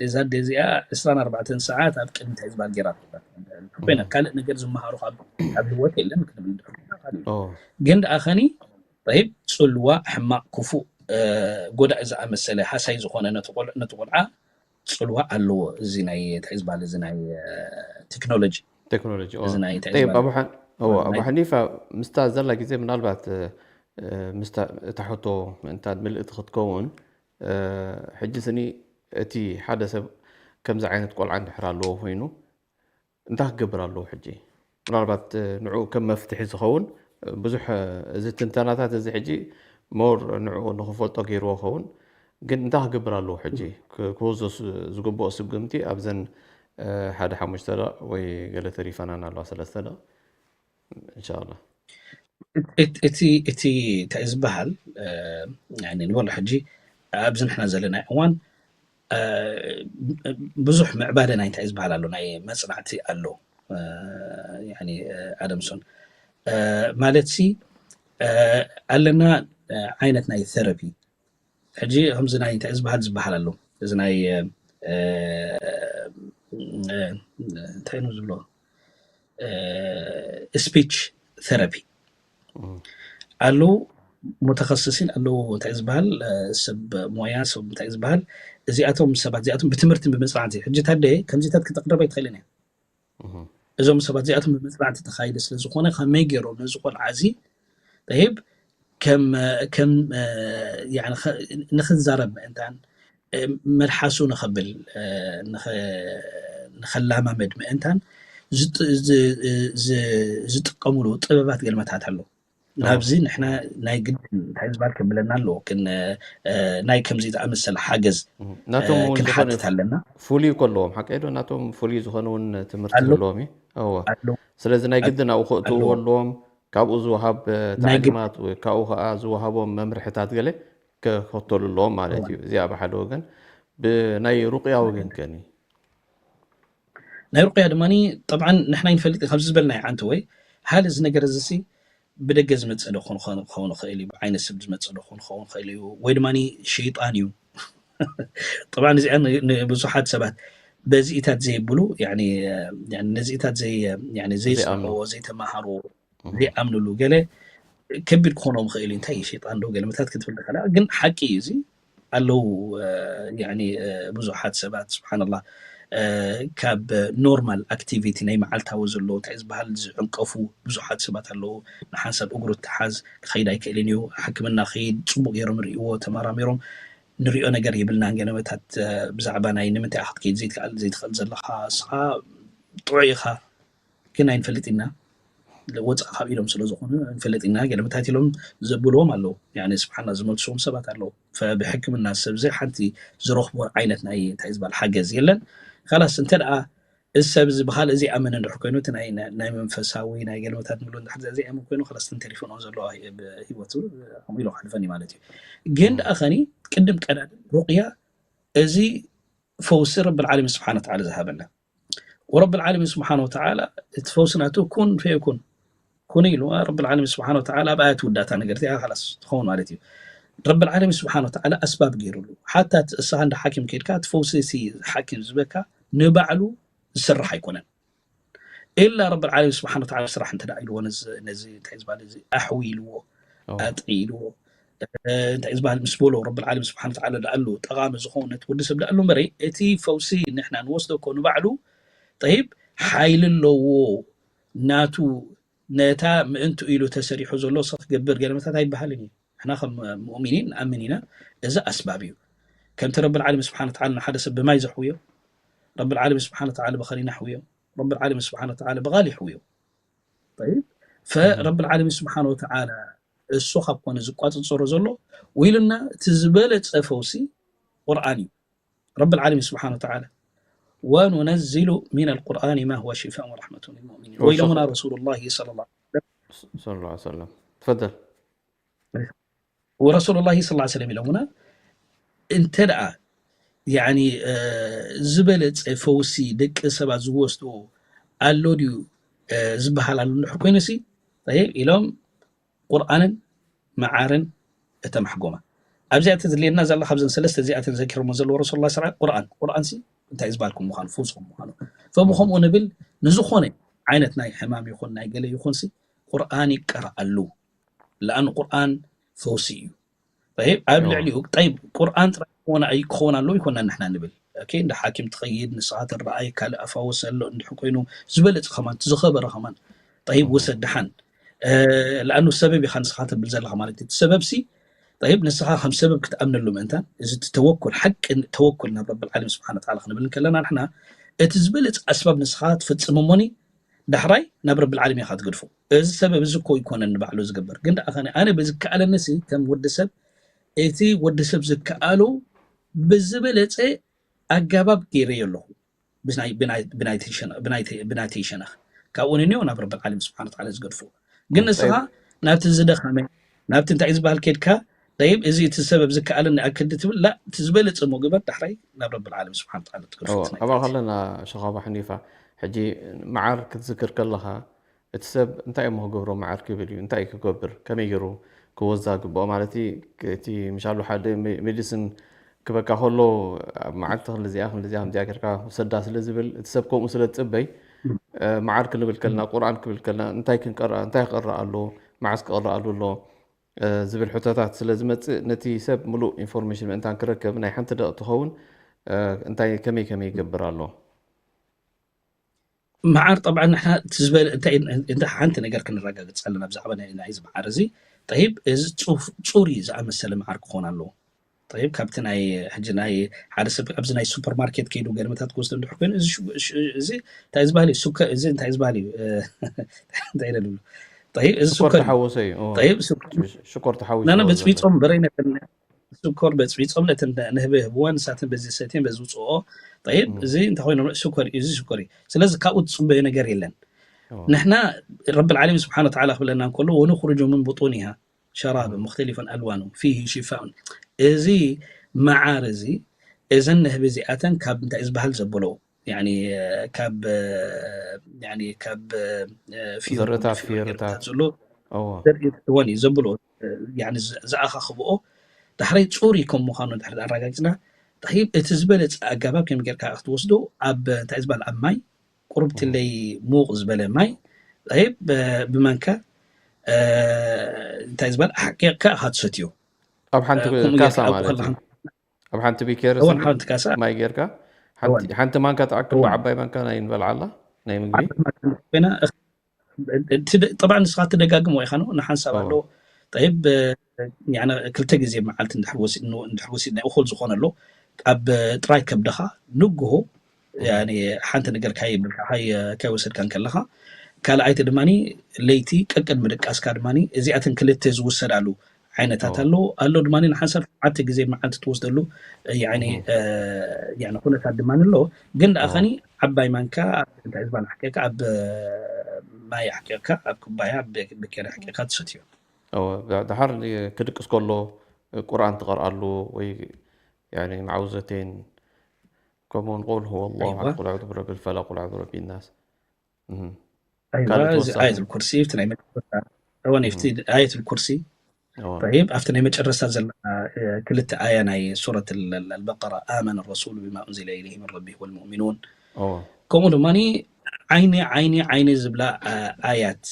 እዛ ዴ እዚኣ ዕስራን ኣርባዕተን ሰዓት ኣብ ቅድሚ እንታይ ዝበሃል ገይራ ኮይና ካልእ ነገር ዝመሃሩ ካብ ህይወት የለን ክንብል ግን ደኣ ከኒ ጠይብ ፅልዋ ሕማቕ ክፉእ ጎዳኢ ዝኣመሰለ ሃሳይ ዝኾነ ነቲ ቆልዓ ፅልዋ ኣለዎ እዚ ናይ እንታይ ዝበሃል እዚ ናይ ቴክኖሎጂ ቴክኖሎጂ እዚ ናይ እንታይ ጠይብ ዝበሃል ኣቡ ሓን- እዎ፣ ኣቡ ሓኒፋ ምስታ ዘላ ግዜ ምናልባት እ፣ ምስታ እታ ሕቶ ምእንታን ምልእቲ ክትከውን እ፣ ሕጂ ስኒ እቲ ሓደ ሰብ ከምዚ ዓይነት ቆልዓ እንድሕር ኣለዎ ኮይኑ እንታይ ክገብር ኣለዎ ሕጂ ምናልባት እ፣ ንዕኡ ከም መፍትሒ ዝኸውን እ፣ ብዙሕ እ፣ እዚ ትንተናታት እዚ ሕጂ ሞር ንዕኡ ንክፈልጦ ገይርዎ ኸውን ግን እንታይ ክገብር ኣለዎ ሕጂ ክ- ክወስዶ ስ- ዝግብኦ ስጉምቲ ኣብዘን እ፣ ሓደ ሓሙሽተ ደቕ ወይ ገለ ተሪፈናን ኣለዋ ሰለስተ ደቕ እንሻላ እቲ እቲ እንታይ ዝበሃል ንበሎ ሕጂ ኣብዚ ንሕና ዘለና እዋን ብዙሕ ምዕባለ ናይ እንታይ ዝበሃል ኣሎ ናይ መፅናዕቲ ኣሎ ኣደምሶን ማለት ሲ ኣለና ዓይነት ናይ ቴራፒ ሕጂ ከምዚ ናይ እንታይ ዝበሃል ዝበሃል ኣሎ እዚ ናይ እንታይ ነው ዝብሎ ስፒች ቴራፒ ኣለዉ ሙተኸስሲን ኣለዉ እንታይ ዝበሃል ሰብ ሞያ ሰብ እንታይ ዝበሃል እዚኣቶም ሰባት እዚኣቶም ብትምህርትን ብምፅናዕቲ ሕጂ ታደ ከምዚታት ክተቅርበ ኣይትኽእልን እያ እዞም ሰባት እዚኣቶም ብምፅናዕቲ ተኻይደ ስለዝኾነ ከመይ ገይሮም ነዚ ቆልዓ እዚ ጠይብ ከም ከም ንክዛረብ ምእንታን መልሓሱ ንኸብል ንኸላማመድ ምእንታን ዝጥቀምሉ ጥበባት ገልመታት ኣሎ ናብዚ ንሕና ናይ ግድን እንታይ ዝበሃል ክብለና ኣለዎ ናይ ከምዚ ዝኣመሰለ ሓገዝ ናቶም እውን ዝኾነ ክንሓትት ኣለና ፍሉይ ከለዎም ሓቀ ዶ ናቶም ፍሉይ ዝኾነ እውን ትምህርቲ ኣለዎም እዩ እወ ኣሎ ስለዚ ናይ ግድን ኣብኡ ከእትውዎ ኣለዎ። ኣለዎም ካብኡ ዝወሃብ ናይ ግድ- ታዕሊማት ወይ ካብኡ ከዓ ዝወሃቦም መምርሕታት ገለ ክኸተሉ ኣለዎም ማለት እዩ እዚኣ ብሓደ ወገን ብናይ ሩቅያ ወገን ከኒ ናይ ሩቅያ ድማ ጠብዓን ንሕና ይንፈልጥ ኢና፣ ካብዚ ዝበልናዮ ሓንቲ ወይ ሃል እዚ ነገር እዚ ሲ ብደገ ዝመፀ ዶ ክኸውን ክኸውን ይኽእል እዩ ብዓይነ ሰብ ዝመፀ ዶ ክኸውን ክኸውን ይኽእል እዩ ወይ ድማ ሸይጣን እዩ ጠብዓን እዚኣ ን- ንብዙሓት ሰባት በዚኢታት ዘይብሉ ያኒ- ያኒ ነዚኢታት ዘይ- ያኒ ዘይሰምዕዎ ዘይተመሃሩ ዘይኣምንሉ ገለ ከቢድ ክኾኖም ይኽእል እዩ እንታይ እዩ ሸይጣን ዶ ገለመታት ክትብል ትኽእል ኢኻ። ግን ሓቂ እዩ እዚ ኣለዉ ብዙሓት ሰባት ስብሓንላ ካብ ኖርማል ኣክቲቪቲ ናይ መዓልታዊ ዘለዎ እንታይ ዝበሃል ዝዕንቀፉ ብዙሓት ሰባት ኣለዉ ንሓንሳብ እግሩ ትሓዝ ክኸይድ ኣይክእልን እዩ ሕክምና ክይድ ፅቡቅ ገይሮም ርእዎ ተመራሚሮም ንሪኦ ነገር የብልናን ገለመታት ብዛዕባ ናይ ንምንታይ ክትከይድ ዘይትክእል ዘለካ ስኻ ጥዑይ ኢኻ ግን ኣይንፈልጥ ኢና ወፃእ ካብ ኢሎም ስለ ዝኾኑ ንፈልጥ ኢና ገለመታት ኢሎም ዘብልዎም ኣለዉ ስብሓና ዝመልስዎም ሰባት ኣለዉ ብሕክምና ሰብ ዘይ ሓንቲ ዝረኽቦ ዓይነት ናይ እንታይ ዝበሃል ሓገዝ የለን ካላስ እንተ ደኣ እዚ ሰብ እዚ ብካልእ ዘይኣምን እንድሕር ኮይኑ እቲ ናይ ናይ መንፈሳዊ ናይ ገለመታት ንብሎ እንድሕር ዘይኣምን ኮይኑ ካላስ ተሪፉ ነው ዘለዎ ህይወቱ ከምኡ ኢሎ ክሕልፈኒ ማለት እዩ ግን ደኣ ኸኒ ቅድም ቀዳድም ሩቅያ እዚ ፈውሲ ረቢ ዓለሚን ስብሓን ወተዓላ ዝሃበና ወረብ ዓለሚን ስብሓን ወተዓላ እቲ ፈውሲ ናቱ ኩን ፈየኩን ኩን ኢሉ ረቢ ዓለሚን ስብሓን ወተዓላ ኣብ ኣያት ውዳታ ነገር እቲኣ ካላስ ትኸውን ማለት እዩ ረቢ ዓለሚን ስብሓን ወተዓላ ኣስባብ ገይሩሉ ሓታ እስኻ እንደ ሓኪም ከይድካ እቲ ፈውሲ ሓኪም ዝበካ ንባዕሉ ዝስራሕ ኣይኮነን ኢላ ረቢ ዓለሚን ስብሓን ወተዓላ ስራሕ እንተ ኢልዎ ነዚ እንታይ ዝበሃል እዚ ኣሕዊ ኢልዎ ኣጥዒ ኢልዎ እንታይ ዝበሃል ምስ በሎ ረቢ ዓለሚን ስብሓን ወተዓላ ደኣሉ ጠቓሚ ዝኾነ ወዲ ሰብ ደኣሉ እምበረይ እቲ ፈውሲ ንሕና ንወስዶ እኮ ንባዕሉ ጠይብ ሓይሊ ኣለዎ ናቱ ነታ ምእንቱ ኢሉ ተሰሪሑ ዘሎ ሰ ክገብር ገለመታት ኣይበሃልን እዩ ንሕና ከም ሙእሚኒን ንኣምን ኢና እዚ ኣስባብ እዩ ከምቲ ረብል ዓለሚን ስብሓን ወተዓላ ንሓደ ሰብ ብማይ ዘሕውዮ፣ ረብል ዓለሚን ስብሓን ወተዓላ ብኸኒና ሕውዮ፣ ረብል ዓለሚን ስብሓን ወተዓላ ብቓል ይሕውዮ። ጠይብ፣ ፈረብል ዓለሚን ስብሓን ወተዓላ እሱ ካብ ኮነ ዝቋፅፀሮ ዘሎ፣ ውኢሉና እቲ ዝበለፀ ፈውሲ ቁርኣን እዩ። ረብል ዓለሚን ስብሓን ወተዓላ ወኑነዚሉ ሚን ኣልቁርኣን ማ ሁወ ሽፋእ ወረሕመቱ ልሙእሚኒን። ወይሎሙና ረሱሉላሂ ሰለላሁ ዐለይሂ ወሰለም ሰለላሁ ዐለይሂ ወሰለም። ትፈደል። ወረሱሉላሂ ሰለላሁ ዐለይሂ ወሰለም ኢሎሙና፣ እንተ ደኣ ያኒ ዝበለፀ ፈውሲ ደቂ ሰባት ዝወስድዎ ኣሎ ድዩ ዝበሃል ኣሎ እንድሕር ኮይኑ ሲ፣ ጠይብ፣ ኢሎም ቁርኣንን መዓርን እተማሕጎማ። ኣብዚኣ እተድልየና ዘላ ካብዘን ሰለስተ እዚኣተን ዘኪሮሞ ዘለዎ ረሱሉላህ ሰለላሁ ዐለይሂ ወሰለም ቁርኣን፣ ቁርኣን ሲ እንታይ ዝበሃል ከም ምዃኑ፣ ፈውሲ ከም ምዃኑ። ፈብኸምኡ ንብል ንዝኾነ ዓይነት ናይ ሕማም ይኹን ናይ ገለ ይኹን ሲ ቁርኣን ይቀረኣሉ። ለኣን ቁርኣን ፈውሲ እዩ። ጠይብ፣ ኣብ ልዕሊኡ ጠይብ ቁርኣን ጥራይ ክኾን ኣይ- ክኸውን ኣለዎ ይኮና ንሕና ንብል። ኦኬ፣ እንደ ሓኪም ትኸይድ ንስኻ ትረኣይ ካልእ ኣፋወስ ኣሎ እንድሕ ኮይኑ ዝበለጸ ከማን እቲ ዝኸበረ ከማን ጠይብ ውሰድ ደሓን። ለኣኑ ሰበብ ኢኻ ንስኻ ትብል ዘለኻ ማለት እዩ። እቲ ሰበብ ሲ ጠይብ ንስኻ ከም ሰበብ ክትኣምነሉ ምእንታን እዚ እቲ ተወኩል ሓቂ ተወኩል ናብ ረብል ዓለም ስብሓን ወተዓላ ክንብል እንከለና ንሕና እቲ ዝበለጸ ኣስባብ ንስኻ ትፈጽም እሞኒ ዳሕራይ ናብ ረብል ዓለም ኢኻ ትገድፎ። እዚ ሰበብ እዚ እኮ ይኮነን ንባዕሉ ዝገብር ግን ደኣ ከነ ኣነ ብዝከኣለኒ ሲ ከም ወዲ ሰብ እቲ ወዲ ሰብ ዝከኣሉ ብዝበለጸ ኣጋባብ ገይረዮ ኣለኹ ብናይተይ ሸነኽ ካብኡ ንንዮ ናብ ረብል ዓለም ስብሓን ወተዓላ ዝገድፎ ግን ንስኻ ናብቲ ዝደኸመ ናብቲ እንታይ ዝበሃል ከድካ ጠይብ እዚ እቲ ሰበብ ዝከኣለኒ ኣክል ትብል ላ እቲ ዝበለጸ ሞ ግበር ዳሕራይ ናብ ረብል ዓለም ስብሓን ወተዓላ ትገድፎ ኣባል ከለና ሸኻባ ሕኒፋ ሕጂ መዓር ክትዝክር ከለኻ እቲ ሰብ እንታይ እሞ ክገብሮ መዓር ክብል እዩ እንታይ ክገብር ከመይ ገይሩ ክወዛ ግብኦ ማለት እቲ ምሻሉ ሓደ ሜዲስን ክበካ ከሎ ኣብ መዓልቲ ክንልዚኣ ክንልዚኣ ከምዚኣ ጌርካ ውሰዳ ስለ ዝብል እቲ ሰብ ከምኡ ስለ ዝፅበይ መዓር ክንብል ከልና ቁርኣን ክብል ከልና እንታይ ክንቀራ እንታይ ክቀራ ኣሎ መዓስ ክቀራ ኣሎ ኣሎ ዝብል ሕቶታት ስለ ዝመፅእ ነቲ ሰብ ሙሉእ ኢንፎርሜሽን ምእንታን ክረከብ ናይ ሓንቲ ደቂ ትኸውን እንታይ ከመይ ከመይ ይገብር ኣሎ መዓር ጠብዓ ንሕና ዝበለ እንታይ ሓንቲ ነገር ክንረጋግፅ ኣለና ብዛዕባ ናይዚ መዓር እዚ ጠይብ እዚ ፁሪ ዝኣመሰለ መዓር ክኾን ኣለዎ ጠይብ ካብቲ ናይ ሕጂ ናይ ሓደ ሰብ ኣብዚ ናይ ሱፐርማርኬት ከይዱ ገርምታት ክወስዶ እንድሕር ኮይኑ እዚ እንታይ ዝበሃል እዩ እዚ እንታይ ዝበሃል እዩ እንታይ ኢለ ዝብሉ ጠይብ እዚ ሱኮር ተሓወሰ እዩ ጠይብ ሱኮር ተሓዊሱ ናና በፅቢፆም በረይ ነተን ስኮር በፅቢፆም ነተን ንህበ ህብወን ንሳተን በዚ ሰትየን በዚ ውፅኦ ጠይብ እዚ እንታይ ኮይኑ ስኮር እዩ እዚ ስኮር እዩ ስለዚ ካብኡ ትፅበዮ ነገር የለን ንሕና ረቢ ልዓለሚን ስብሓን ወተዓላ ክብለና እንከሎ ወንኽርጁ ምን ብጡኒሃ ሸራብ ሙክተሊፈን ኣልዋኑ ፊህ ሽፋኡን እዚ መዓር እዚ እዘን ንህቢ እዚኣተን ካብ እንታይ ዝበሃል ዘበሎ ካብ ካብ ዘርእታት ፍርታት ዘሎ እወን እዩ ዘብሎ ዝኣኻኽብኦ ዳሕራይ ፁር ከም ምዃኑ ድሕር ኣረጋግፅና ጣይብ እቲ ዝበለፀ ኣገባብ ከም ጌርካ ክትወስዶ ኣብ እንታይ ዝበሃል ኣብ ማይ ቁሩብ ትለይ ሙቕ ዝበለ ማይ ጣይብ ብማንካ እንታይ ዝበሃል ኣሕቂቕካ ኢኻ ትሰትዮ ኣብ ሓንቲ ካሳ ማለት እዩ ኣብ ሓንቲ ቢኬር እወን ሓንቲ ካሳ ማይ ጌርካ ሓንቲ ማንካ ትኣክል ዓባይ ማንካ ናይ ንበልዓላ ናይ ምግቢ ኮይና ጠብዓ ንስኻ ትደጋግሞ ኢኻ ነው ንሓንሳብ ኣለዎ ጠይብ ክልተ ግዜ መዓልቲ እንድሕር ወሲድና እኹል ዝኾነ ኣሎ ኣብ ጥራይ ከብድኻ ንግሆ ሓንቲ ነገር ካይብልካ ካይወሰድካ እንከለኻ ካልኣይቲ ድማ ለይቲ ቀቅድ ምድቃስካ ድማ እዚኣተን ክልተ ዝውሰዳሉ ዓይነታት ኣሎ ኣሎ ድማ ንሓንሳብ ሸዓተ ግዜ መዓልቲ ትወስደሉ ኩነታት ድማ ኣሎ ግን ደኣ ከኒ ዓባይ ማንካ እንታይ ዝበሃል ኣሕቂቕካ ኣብ ማይ ኣሕቂቕካ ኣብ ኩባያ ብኬሪ ኣሕቂቕካ ትሰትዮ ድሓር ክድቅስ ከሎ ቁርኣን ትቐርኣሉ ወይ መዓውዘቴን ከምኡውን ቁል هو الله أحد قل أعوذ برب الفلق قل أعوذ برب الناس ኣየት ኩርሲ ኣብቲ ናይ መጨረስታ እወን ኣብቲ ኣየት ኩርሲ طيب ኣብቲ ናይ መጨረስታ ዘላ ክልተ ኣያ ናይ ሱረት ኣልበቀራ ኣመነ ረሱሉ ብማ ኡንዚለ ኢለይህ ምን ረቢህ ወልሙእሚኑን ከምኡ ድማ ዓይኒ ዓይኒ ዓይኒ ዝብላ ኣያት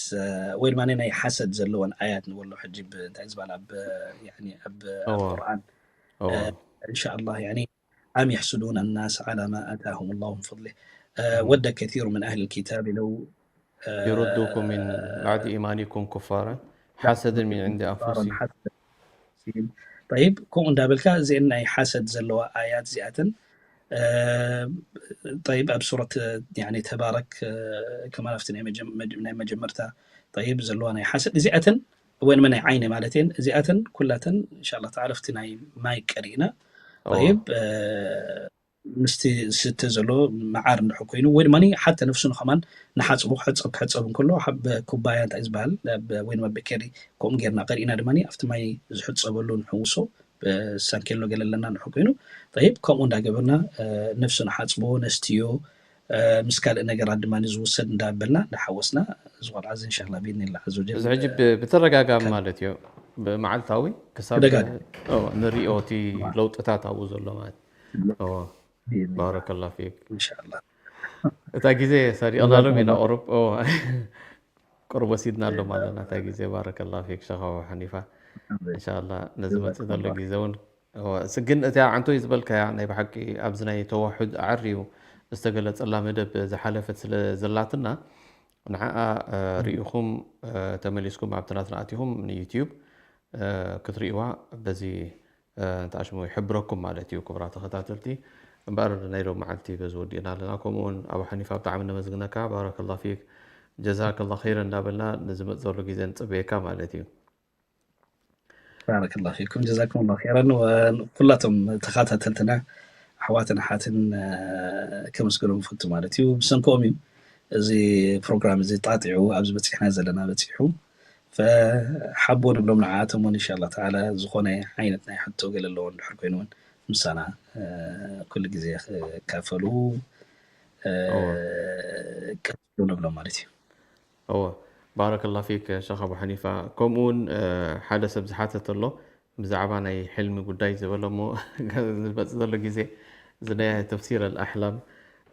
ወይ ድማ ናይ ሓሰድ ዘለወን ኣያት ንበሎ ሕጂ እንታይ ዝበሃል ኣብ ቁርኣን እንሻ ኣላህ أم يحسدون الناس على ما آتاهم الله من فضله ود كثير من أهل الكتاب لو يردوكم من بعد إيمانكم كفارا حسدا من عند أنفسهم ጠይብ፣ ከምኡ እንዳበልካ እዚአን ናይ ሓሰድ ዘለዋ ኣያት እዚኣተን፣ እ፣ ጠይብ፣ ኣብ ሱረት፣ ያኒ፣ ተባረክ፣ እ፣ ከማን ኣብቲ ናይ መጀም-፣ መጀ-፣ ናይ መጀመርታ፣ ጠይብ፣ ዘለዋ ናይ ሓሰድ እዚኣተን፣ ወይ ንመን ናይ ዓይኒ ማለት እየን፣ እዚኣተን ኩላተን፣ እንሻላ ተዓላ፣ ኣብቲ ናይ ማይ ቀሪእና፣ ኦ። ጠይብ፣ እ፣ ምስቲ ዝስተ ዘሎ መዓር እንድሕር ኮይኑ፣ ወይ ድማ ሓተ ነፍሱ ንኸማን ንሓጽቦ፣ ክሕጸብ፣ ክሕጸብ እንከሎ፣ ኣብ ኩባያ እንታይ ዝበሃል፣ ኣብ፣ ወይ ድማ በኬሪ፣ ከምኡ ጌርና ቀሪእና ድማ ኣብቲ ማይ ዝሕጸበሉ ንሕውሶ፣ ብሳንኬሎ ገለ ኣለና እንድሕር ኮይኑ፣ ጠይብ፣ ከምኡ እንዳገበርና፣ እ፣ ነፍሱ ንሓጽቦ፣ ነስትዮ፣ እ፣ ምስ ካልእ ነገራት ድማ ዝውሰድ እንዳበልና፣ እንዳሓወስና፣ እዚ ቆልዓ እዚ፣ እንሻላ፣ ብኢድኒላህ ዐዘ ወጀል፣ እዚ ሕጂ ብ-፣ ብተደጋጋሚ ከ- ማለት እዩ፣ ብመዓልታዊ ክሳብ ብደጋጋሚ። ኦ፣ ንሪኦ እቲ ለውጥታት ኣብኡ ዘሎ ማለት። ኦ፣ ባረከላ ፊክ። እንሻላ። እታ ግዜ ሰሪቕናሎም ኢና፣ ቁሩብ፣ ኦ፣ ቁሩብ ወሲድናሎም ኣለና እታ ግዜ። ባረከላ ፊክ ሸኽ ኣቡ ሓኒፋ። እንሻላ ነዚ መጽእ ዘሎ ግዜ እውን፣ ኦ፣ ስ-፣ ግን እቲኣ ዓንቶይ ዝበልካያ ናይ ብሓቂ ኣብዚ ናይ ተዋሑድ ኣዐርዩ ዝተገለጸላ መደብ ዝሓለፈት ስለ ዘላትና፣ ንዓኣ፣ እ፣ ርኢኹም፣ እ፣ ተመሊስኩም ኣብቲ ናትና ኣቲኹም ንዩትዩብ፣ እ፣ ክትርእይዋ በዚ፣ እ፣ እንተኣሽሙ ይሕብረኩም ማለት እዩ፣ ክቡራት ተኸታተልቲ። እምበኣር ናይ ሎም መዓልቲ በዚ ወዲእና ኣለና። ከምኡ እውን ኣቡ ሓኒፋ ብጣዕሚ ነመስግነካ፣ ባረከላ ፊክ፣ ጀዛከላ ኸይረ እንዳበልና ንዝመጽእ ዘሎ ግዜ ንጽበየካ ማለት እዩ። ባረከላ ፊኩም፣ ጀዛኩም ላ ኸይረን። ወኩላቶም ተኸታተልትና ኣሕዋትን ኣሓትን፣ እ፣ ከመስግኖም እፈቱ ማለት እዩ። ብሰንክኦም እዩ እዚ ፕሮግራም እዚ ጣጢዑ ኣብዚ በፂሕና ዘለና በፂሑ። ፈሓቦ ንብሎም ንዓኣቶም እውን፣ እንሻላ ተዓላ፣ ዝኾነ ዓይነት ናይ ሕቶ ገለ ኣለዎ እንድሕር ኮይኑ እውን ምሳና፣ እ፣ ኩሉ ግዜ ክካፈሉ፣ እ፣ እወ። ቀፅሉ ንብሎም ማለት እዩ። እወ፣ ባረከላ ፊክ ሸኽ ኣቡ ሓኒፋ። ከምኡ እውን፣ እ፣ ሓደ ሰብ ዝሓተተ ኣሎ፣ ብዛዕባ ናይ ሕልሚ ጉዳይ ዝበለ እሞ፣ ዝመጽእ ዘሎ ግዜ፣ እዚ ናይ ተፍሲር ኣልኣሕላም፣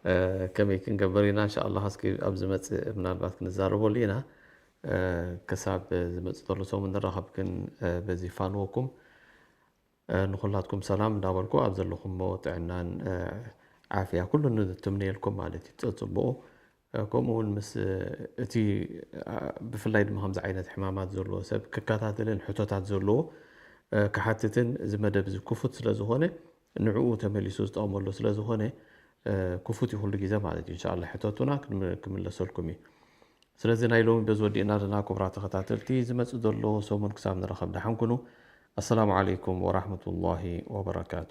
እ፣ ከመይ ክንገብር ኢና? እንሻ ኣላህ፣ እስኪ ኣብ ዝመጽእ ምናልባት ክንዛረበሉ ኢና። እ፣ ክሳብ ዝመጽእ ዘሎ ሰሙን ንራኸብ ግን፣ እ፣ በዚ ፋንወኩም። እ፣ ንኹላትኩም ሰላም እንዳበልኩ፣ ኣብ ዘለኹሞ ጥዕናን፣ እ፣ ዓፍያ ኩሉ ንትምነየልኩም ማለት እዩ። ጽቡቑ፣ እ፣ ከምኡ እውን ምስ፣ እ፣ እቲ፣ እ፣ ብፍላይ ድማ ከምዚ ዓይነት ሕማማት ዘለዎ ሰብ ክከታተልን ሕቶታት ዘለዎ፣ እ፣ ክሓትትን እዚ መደብ እዚ ክፉት ስለ ዝኾነ፣ ንዕኡ ተመሊሱ ዝጠቕመሉ ስለ ዝኾነ፣ እ፣ ክፉት እዩ ኩሉ ግዜ ማለት እዩ። እንሻ ኣላህ ሕተቱና፣ ክም-፣ ክምለሰልኩም እዩ። ስለዚ ናይ ሎሚ በዚ ወዲእና ኣለና። ክቡራት ተኸታተልቲ፣ ዝመጽእ ዘሎ ሰሙን ክሳብ ንራኸብ ደሓን ኩኑ። ኣሰላሙ ዓለይኩም ወራህመቱላሂ ወበረካቱ።